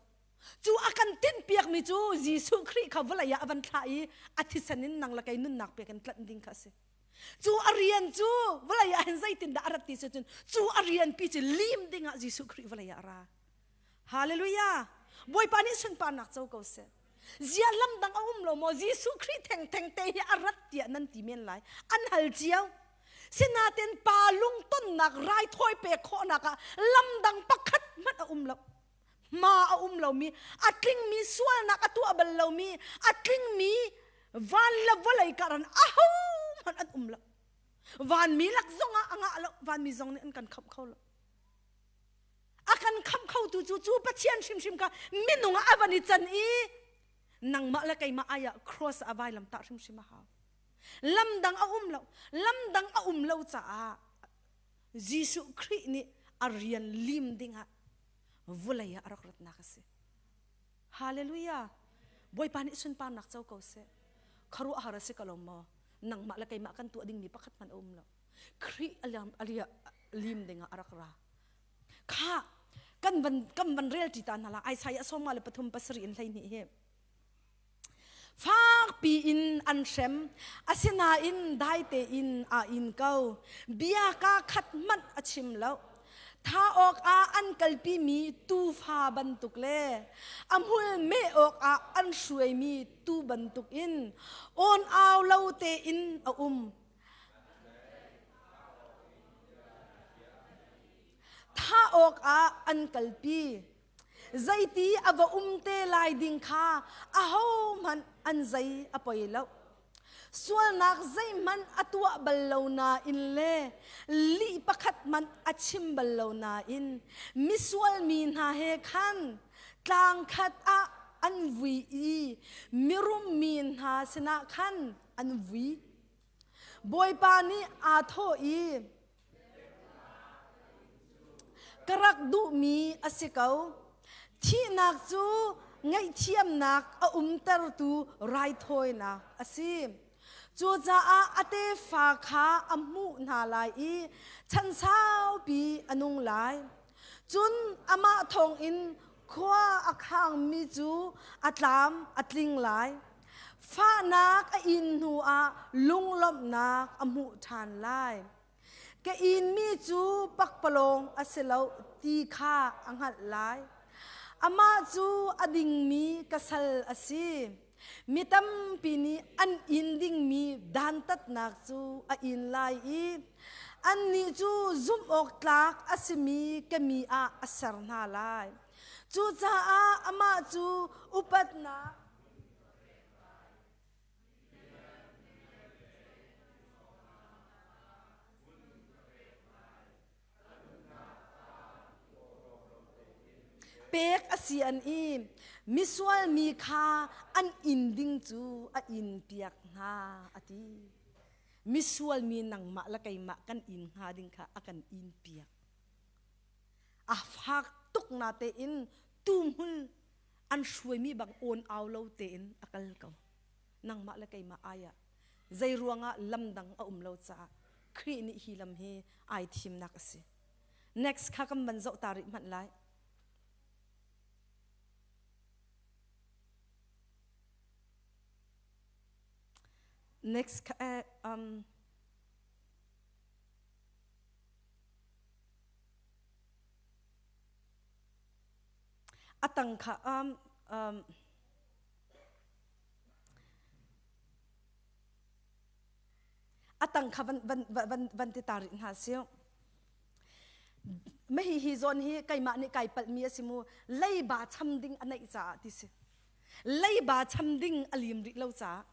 Cu a kan tinhpiakmi cu Jesuh Khrih kha vawlei ah a van thlah i a thisen in nang le kei nunnak pek in tlanh ding kha a si. Cu a rian cu vawlei ah hin zeitindah a rat ti si cun cu a rianpi cu lim dingah Jesuh Khrih vawlei ah a ra. Hallelujah! Bawipa nih sunparnak co ko seh. Zia lam dang a um lo maw? Jesuh Khrih thengtheng te hi a rat tiah nan ti men lai. An hal cio. Sinain pa lungtonnak raithawi pek khawhnak ah lam dang pakhat hmanh a um lo. Hma a um lomi, a tlingmi sualnak a tuah bal lomi, a tlingmi van le vawlei karan ahohmanh an um lo. Vanmi lak zongah a ngah lo, vanmi zong nih an kan khamh kho lo. A kan khamh khotu cu cu Pathian hrimhrim kha minung ah a van i can i nangmah le keimah ai ah cross a vailam tah hrimhrim a hau. Lam dang a um lo. Lam dang a um lo caah Jesuh Khrih nih a rian lim dingah vulei ah a rak ratnak a si. Hallelujah. Bawipa nih sunparnak co ko seh. Khuaruahhar a si ko lo maw? Nangmah le keimah kan tuah dingmi pakhat hmanh a um lo. Khrih a lim dingah a rak ra. Kha kan van kan van rel ṭi ta hna la Isaiah sawma le pathum pasarih in 12 hi. Fakpi in an hrem asinain dai tein aa in ko. Bia kaa khat hmanh a chim lo. Tha awkah an kalpimi tuufa bantuk le a hmul meh awkah an hruaimi tuu bantukin awn au lo tein a um. Thah awkah an kalpi. Zeiti a va um te lai ding kha ahohmanh an zei a poi lo. Sualnak zeihmanh a tuah bal lo nain le lih pakhat hmanh a chim bal lo nain misual mi hna he khan tlang khat ah an vui i mirum mi hna sinah khan an vui. Bawipa nih aa thawh i, Ka rak duhmi a si ko. Thihnak cu ngaihthiamnak a umtertu raithawinak a si. Cucaah a tefa kha a hmuh hna lai i chan saupi a nung lai. Cun amah thawngin khua a khangmi cu a tlam a tling lai. Fahnak a in hnuah lunglawmhnak a hmuh ṭhan lai. Ka inmi cu pakpalawng a si lo ti kha a hngalh lai. Amah cu a dingmi ka sal a si. Mi tampi nih an in dingmi dantatnak cu a in lai i annih cu zumh awk tlak a simi ka mi ah a ser hna lai. Cucaah amah cu upatnak Pek a si an i misual mi kha an inn ding cu a inn piak hna a ti. Misual mi nangmah le keimah kan inn hnga ding kha a kan inn piak. A fak tuk na tein tuhmul an hruaimi bang awn au lo tein a kal ko. Nangmah le keimah ai ah zei ruangah lam dang a um lo caah Khrih nih hi lam hi ai thimnak a si. Next kha kan van zoh ta rih hmanh lai. Next kha eh, um, a tang kha um, um, a tang kha van van van van ti ta rih hna siu Mahi hi zawn hi keimah nih kai palhmi a si mu leiba cham ding a neih caah ti si leiba cham ding a lim rih lo caah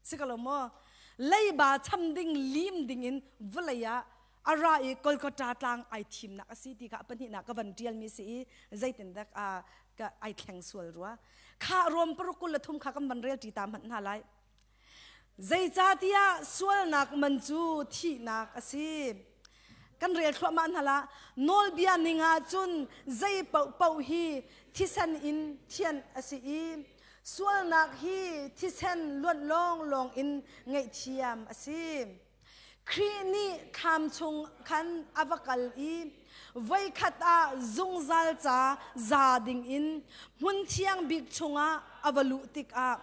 si ko lo maw leiba cham ding lim ding in vawlei ah a ra i Kolkata tlang ai thimnak a si ti kha pahnihnak ka van ṭialmi si i zeitindah ka ai thleng sual rua kha Rom paruk 23 kha kan van rel ṭi ta hmanh hna lai Zeicahtiah sualnak man cu thihnak a si. Kan rel thluahmah hna la. Nawlbia ning ah cun zei paohpaoh hi thisen in thianh a si i sualnak hi thisen luanh lawnglawng in ngaihthiam a si. Khrih nih thlam chung khan a va kal i voikhat ah zungzal ca za dingin hmun thiang bik chungah a va luh tikah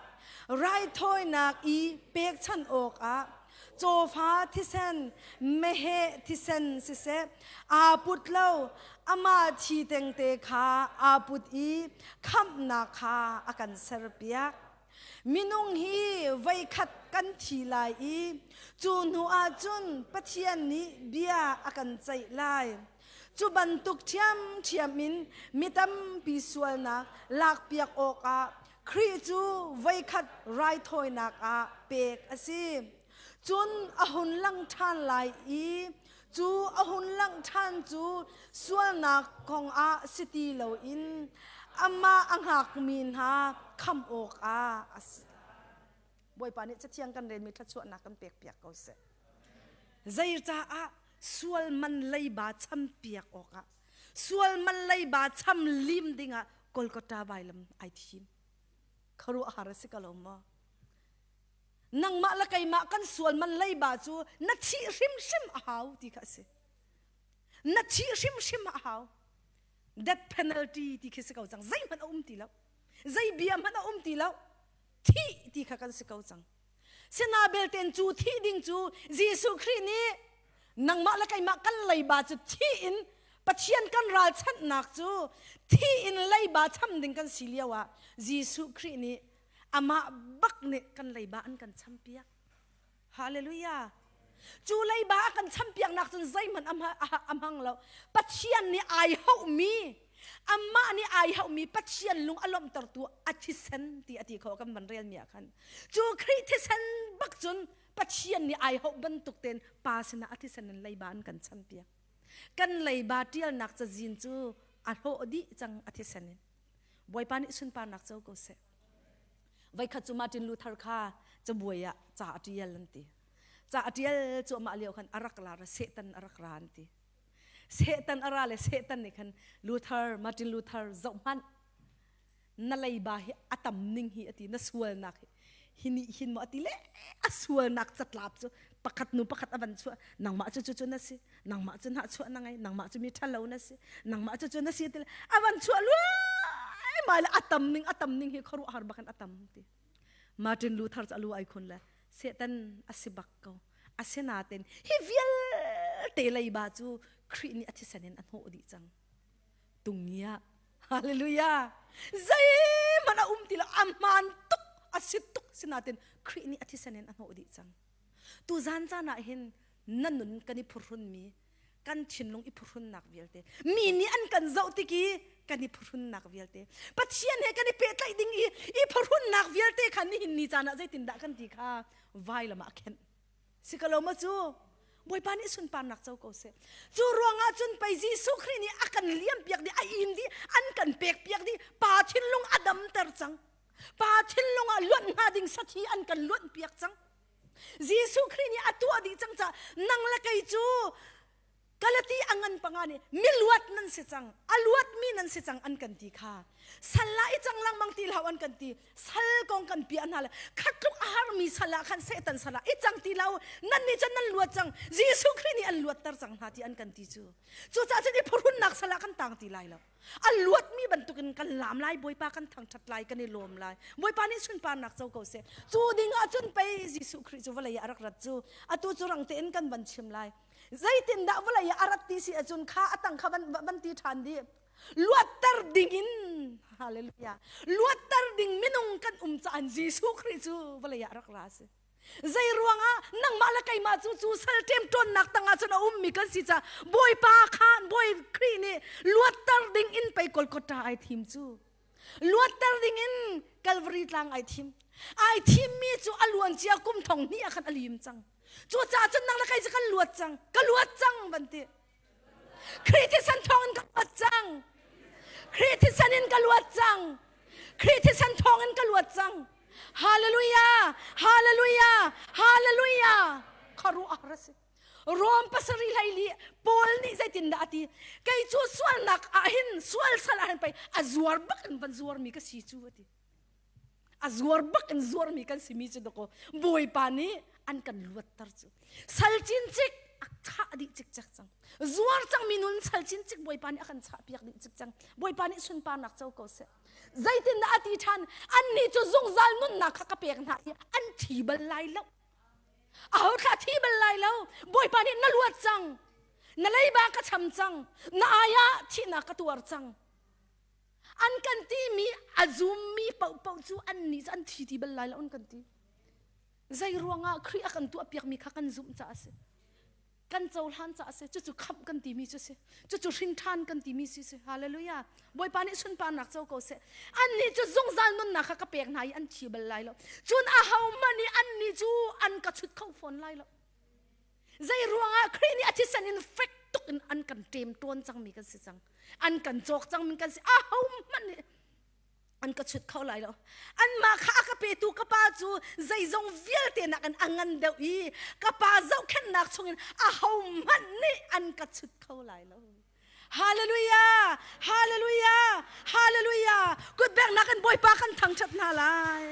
raithawinak i pekchanh awkah cawfa thisen, meheh thisen siseh aa put lo, amah thi tengte kha aa put i khamhnak kha a kan serpiak. Minung hi voikhat kan thi lai i cu hnu ah cun Pathian nih bia a kan ceih lai. Cu bantuk ṭhiamṭhiam in mi tampi sualnak lakpiak awkah Khrih cu voikhat raithawinak ah pek a si. Cun a hun lang ṭhan lai i cu a hun langh ṭhan cu sualnak kongah si ti loin amah a hngakmi hna khamh awkah a si. Bawipa nih Cathiang kan relmi thluachuahnak kan pekpiak ko seh. Zei caah sual man leiba champiak awkah sual man leiba cham lim dingah Golgotha vailam ai thim. Khuaruahhar a si ko lo maw? Nangmah le keimah kan sual man leiba cu na thih hrimhrim a hau ti kha a si. Na thih hrimhrim a hau. Death penalty ti khi si ko cang. Zeihmanh a um ti lo. Zei bia hmanh a um ti lo. Thih ti kha kan si ko cang. Sina belten cu thih ding cu Jesuh Khrih nih nangmah le keimah kan leiba cu thih in Pathian kan ralchanhnak cu thi in leiba cham ding kan si lio ah Jesuh Khrih nih amah bak nih kan leiba an kan champiak. Hallelujah. Cu leiba a kan champiaknak cun zeihmanh a hmang lo. Pathian nih ai hauhmi amah nih ai hauhmi Pathian lung a lawmhtertu a thisen ti a ti kho kan van relmi ah khan cu Khrih thisen bak cun Pathian nih ai hauh bantuk tein pa sinah a thisen in leiba an kan champiak. Kan leiba ṭialnak cazin cu a hlawh dih cang a thisen in. Bawipa nih sunparnak co ko seh. Voikhat cu Martin Luther kha cabuai ah ca a ṭial an ti. Ca a ṭial cuahmah lio khan a rak lar Satan a rak ra an ti. Satan a ra le Satan nih khan Luther, Martin Luther zoh hmanh na leiba hi a tam ning hi a ti na sualnak hi hi nih hin maw a ti le a sualnak catlap cu pakhat nu pakhat a van chuah nangmah cu cu cu na si nangmah cu hnahchuah na ngei nangmah cu mi ṭhalo na si nangmah cu cu na si ti le a van chuah luai mai le a tam ning a tam ning hi khuaruahhar bakin a tam ti Martin Luther cu a lu ai khun le Satan a si bak ko asinain hi vialte leiba cu Khrih nih a thisen in a hnawh dih cang tungia hallelujah zeihmanh a um ti lo a hmaan tuk a si tuk sinain Khrih nih a thisen in a hnawh dih cang tu zan caan ah hin na nun kan i phuhrunmi kan thinlung i phuhrunnak vialte mi nih an kan zoh tik i kan i phuhrunnak vialte Pathian he kan i pehtlaih ding i i phuhrunnak vialte kha nihin ni caan ah zeitindah kan ti kha vailam ah khenh si ko lo ma cu Bawipa nih sunparnak co ko seh cu ruangah cun pei Jesuh Khrih nih a kan liam piak dih a in dih an kan pek piak dih pa thinlung a damter cang pa thinlung ah luanh hnga ding sathi an kan luanh piak cang Jesuh Khrih nih a tuah dih cang caah nang le kei cu Galati a ngan panga nih miluat nan si cang a luatmi nan si cang an kan ti kha sal ah i cang lengmang ti hlah an kan ti sal kong kan piah hna le khatluk a harmi sal ah khan Satan sal ah i cang ti lo nan nih cun nan luat cang Jesuh Khrih nih an luatter cang hna ti an kan ti cu cucaah cun i phuhrunnak sal ah kan tang ti lai lo A luatmi bantukin kan laam lai, Bawipa kan thangṭhat lai, kan i lawm lai. Bawipa nih sunparnak co ko seh. Cu ding ah cun pei Jesuh Khrih cu vawlei ah a rak rat cu. Atu cu rang tein kan van chim lai. Zeitindah vawlei ah a rat ti si ahcun kha a tang kha van, van ti ṭhan dih. Luatter ding in, hallelujah, luatter ding minung kan um caan Jesuh Khrih cu vawlei ah a rak ra a si. Zei ruangah nangmah le keimah cu cu sal ṭemṭawnnak tangah cun a ummi kan si caah Bawipa khan Bawi Khrih nih luatter ding in pei Golgotha ai thim cu. Luatter ding in Calvary tlang ai thim. Ai thimmi cu a luancia kum thong hnih ah khan a lim cang. Cucaah cun nang le kei cu kan luat cang. Ka luat cang van ti. Khrih thisen thawngin ka luat cang. Khrih thisen in ka luat cang. Khrih thisen thawngin ka luat cang. Hallelujah! Hallelujah! Hallelujah! Khuaruahhar a si. Rom pasarih hlei li Paul nih zeitindah a ti? Kei cu sualnak ah hin sual sal ah hin pei a zuar bak in van zuarmi ka si cu a ti. A zuar bak in zuarmi kan simi cu dakaw Bawipa nih an kan luatter cu. Sal cincik a chah dih cikcek cang. Zuar cangmi nun sal cincik Bawipa nih a kan chah piak dih cik cang. Bawipa nih sunparnak co ko seh. Zeitindah a ti ṭhan? Annih cu zungzal nunnak kha ka pek hna i an thi bal lai lo. Aho thla thi bal lai lo. Bawipa nih na luat cang. Na leiba ka cham cang. Na ai ah thihnak ka tuar cang. An kan timi a zummi paohpaoh cu annih cu an thi ti bal lai lo an kan ti. Zei ruangah Khrih a kan tuahpiakmi kha kan zumh caah a si. Kan cohlan caah a si. Cucu khamh kan timi cu a si. Cucu hrinṭhan kan timi si si. Hallelujah. Bawipa nih sunparnak co ko seh. Annih cu zungzal nunnak kha ka pek hna i an thi bal lai lo. Cun ahohmanh nih annih cu an ka chut kho fawn lai lo. Zei ruangah Khrih nih a thisen in fek tuk in an kan ṭem ṭawn cangmi kan si cang. An kan cawk cangmi kan si. Ahohmanh nih an ka chut kho lai lo. Anmah kha a ka petu ka pa cu zeizong vialte nakin a ngan deuh i ka pa zohkhenhnak chungin ahohmanh nih an ka chut kho lai lo. Hallelujah! Hallelujah! Hallelujah! Kutbeknak in Bawipa kan thangṭhat hna lai.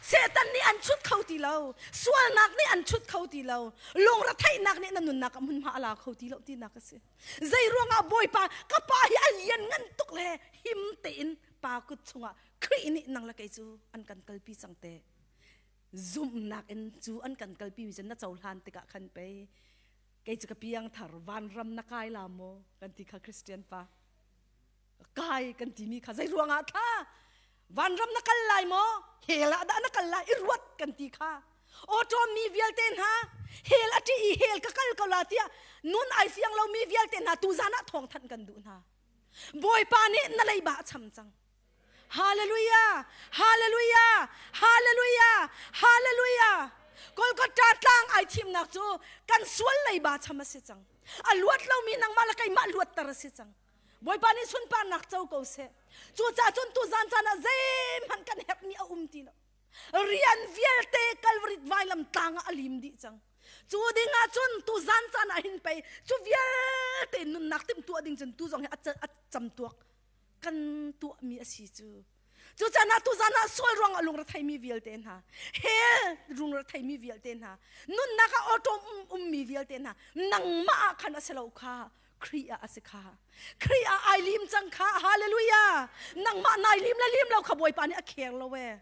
Satan nih an chut kho ti lo. Sualnak nih an chut kho ti lo. Lungretheihnak nih na nunnak ah hmunhma a la kho ti lo tinak a si. Zei ruangah Bawipa ka pa hi a lian ngan tuk le him tein pa kut chungah Khrih nih nang le kei cu an kan kalpi cang te. Zumhnak in cu an kan kalpi mi cu na cohlan tikah khan pei kei cu ka piang thar vanram na kai la maw kan ti kha Christian pa kai kan timi kha zei ruangah thla vanram na kal lai maw hell ah dah na kal lai i ruat kan ti kha awṭawm mi vialte hna hell a ṭih i hell ka kal ko la tiah nun ai fiang lomi vialte hna tuzan ah thawng thanh kan duh hna bawipa nih na leiba a cham cang Hallelujah! Hallelujah! Hallelujah! Hallelujah! Golgotha tlang ai thimnak cu kan sual leiba cham a si cang. A luat lomi nangmah le keimah luatter a si cang. Bawipa nih sunparnak co ko seh. Cucaah cun tuzan caan ah zeihmanh kan herhmi a um ti lo. Rian vialte Calvary vailam tlang ah a lim dih cang. Cu ding ah cun tuzan caan ah hin pei cu vialte nunnak timhtuah ding cun tu zong hi a camtuak kan tuahmi a si cu. Cucaah na tuzan ah sual ruangah lungretheimi vialte hna, hell lungretheimi vialte hna, nunnak ah awṭawm ummi vialte hna, nangmah ah khan a si lo kha Khrih ah a si kha. Khrih ah ai lim cang kha. Hallelujah. Nangmah nai lim le lim lo kha Bawipa nih a kheng lo e.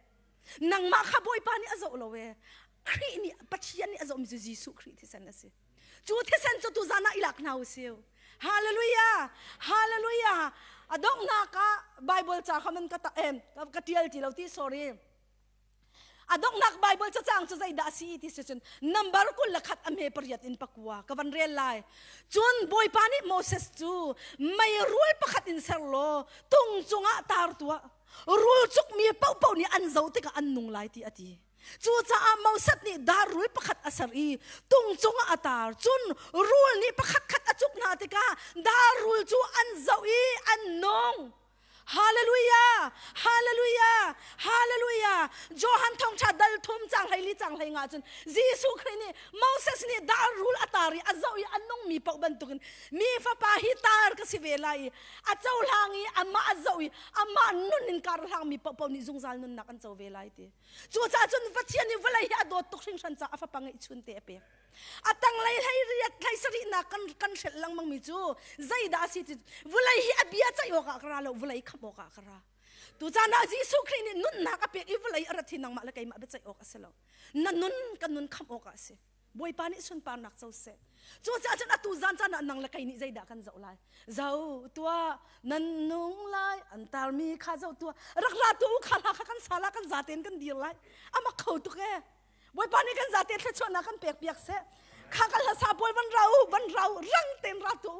Nangmah kha Bawipa nih a zoh lo e. Khrih nih Pathian nih a zohmi cu Jesuh Khrih thisen a si. Cu thisen cu tuzan ah i lak hna usih. Hallelujah! Hallelujah! A donghnak ah Bible ca kha man ka ta em ka tial ti lo ti sorry. A donghnak Bible cacang cu zeidah a si ti si cun number 21 a hme pariat in pakua ka van rel lai. Cun Bawipa nih Moses cu meirul pakhat in ser law tung cungah tar tuah. Rul cukmi paohpaoh nih an zoh tikah an nung lai ti a ti. Cucaah Moses nih dar rul pakhat a ser i tung cungah a tar. Cun rul nih pakhatkhat a cuk hna tikah dar rul cu an zoh i an nung. Hallelujah! Hallelujah! Hallelujah! Johan thawngṭha dal thum cang hlei li cang hlei nga cun Jesuh Khrih nih Moses nih dar rul a tar i a zoh i a nungmi paoh bantukin mi fapa hi tar ka si ve lai i a cohlang i amah a zoh i amah nun in kar hlangmi paohpaoh nih zungzal nunnak an co ve lai ti. Cucaah cun Pathian nih vawlei hi a dawt tuk hringhran caah a fapa ngeihchun te a pek. A tanglei hlei riat hlei sarihnak kan kan hrelh lengmang mi cu zeidah a si ti vawlei hi a bia ceih awkah ka ra lo vawlei khamh awkah ka ra. Tucaan ah Jesuh Khrih nih nunnak a pek i vawlei a rat hi nangmah le keimah biaceih awk a si lo. Na nun kan nun khamh awkah a si. Bawipa nih sunparnak co seh. Cucaah cun atu zan caan ah nang le kei nih zeidah kan zoh lai? Zo tuah nan nung lai an tarmi kha zo tuah rak ra tu kha hla kha kan sa la kan zaten kan dir lai amak kho tuk e Bawipa nih kan zate thluachuahnak kan pek piak seh kha kan hla sa pawl van ra u van ra u rang ten ra tu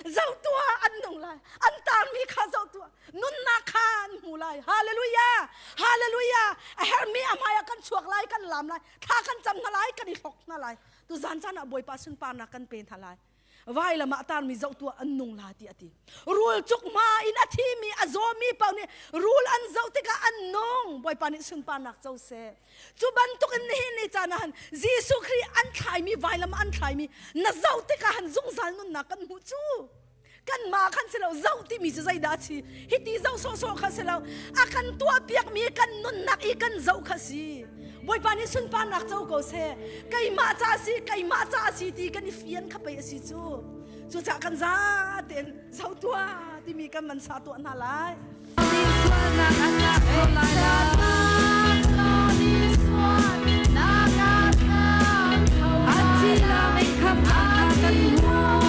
zoh tuah an nung lai an tarmi kha zoh tuah nunnak kha an hmu lai hallelujah hallelujah a hermi a hmai ah kan chuak lai kan lam lai thla kan cam hna lai kan i hlok hna lai tu zan caan ah bawipa sunparnak kan pe hna lai vailam ah tarmi zoh tuah an nung la ti a ti rul cuk hma in a thimi a zawmi paoh nih rul an zoh tikah an nung bawipa nih sunparnak co seh Cu bantuk in nihin ni caan ah han Jesuh Khrih an thlaimi vailam an thlaimi na zoh tikah han zungzal nunnak kan hmuh cu kanmah khan si lo zoh timi cu zeidah a si hiti zoh sawhsawh kha si lo a kan tuahpiakmi kan nunnak i kan zoh kha si. Bawipa nih sunparnak co ko seh. Keimah ca si, keimah ca si ti kan i fian kha pei a si cu. Cucaah kan za tein zo tuah timi kan man sa tuah hna lai.
Sualnak an lak ko lai la. A thi la mei kham kan hmu.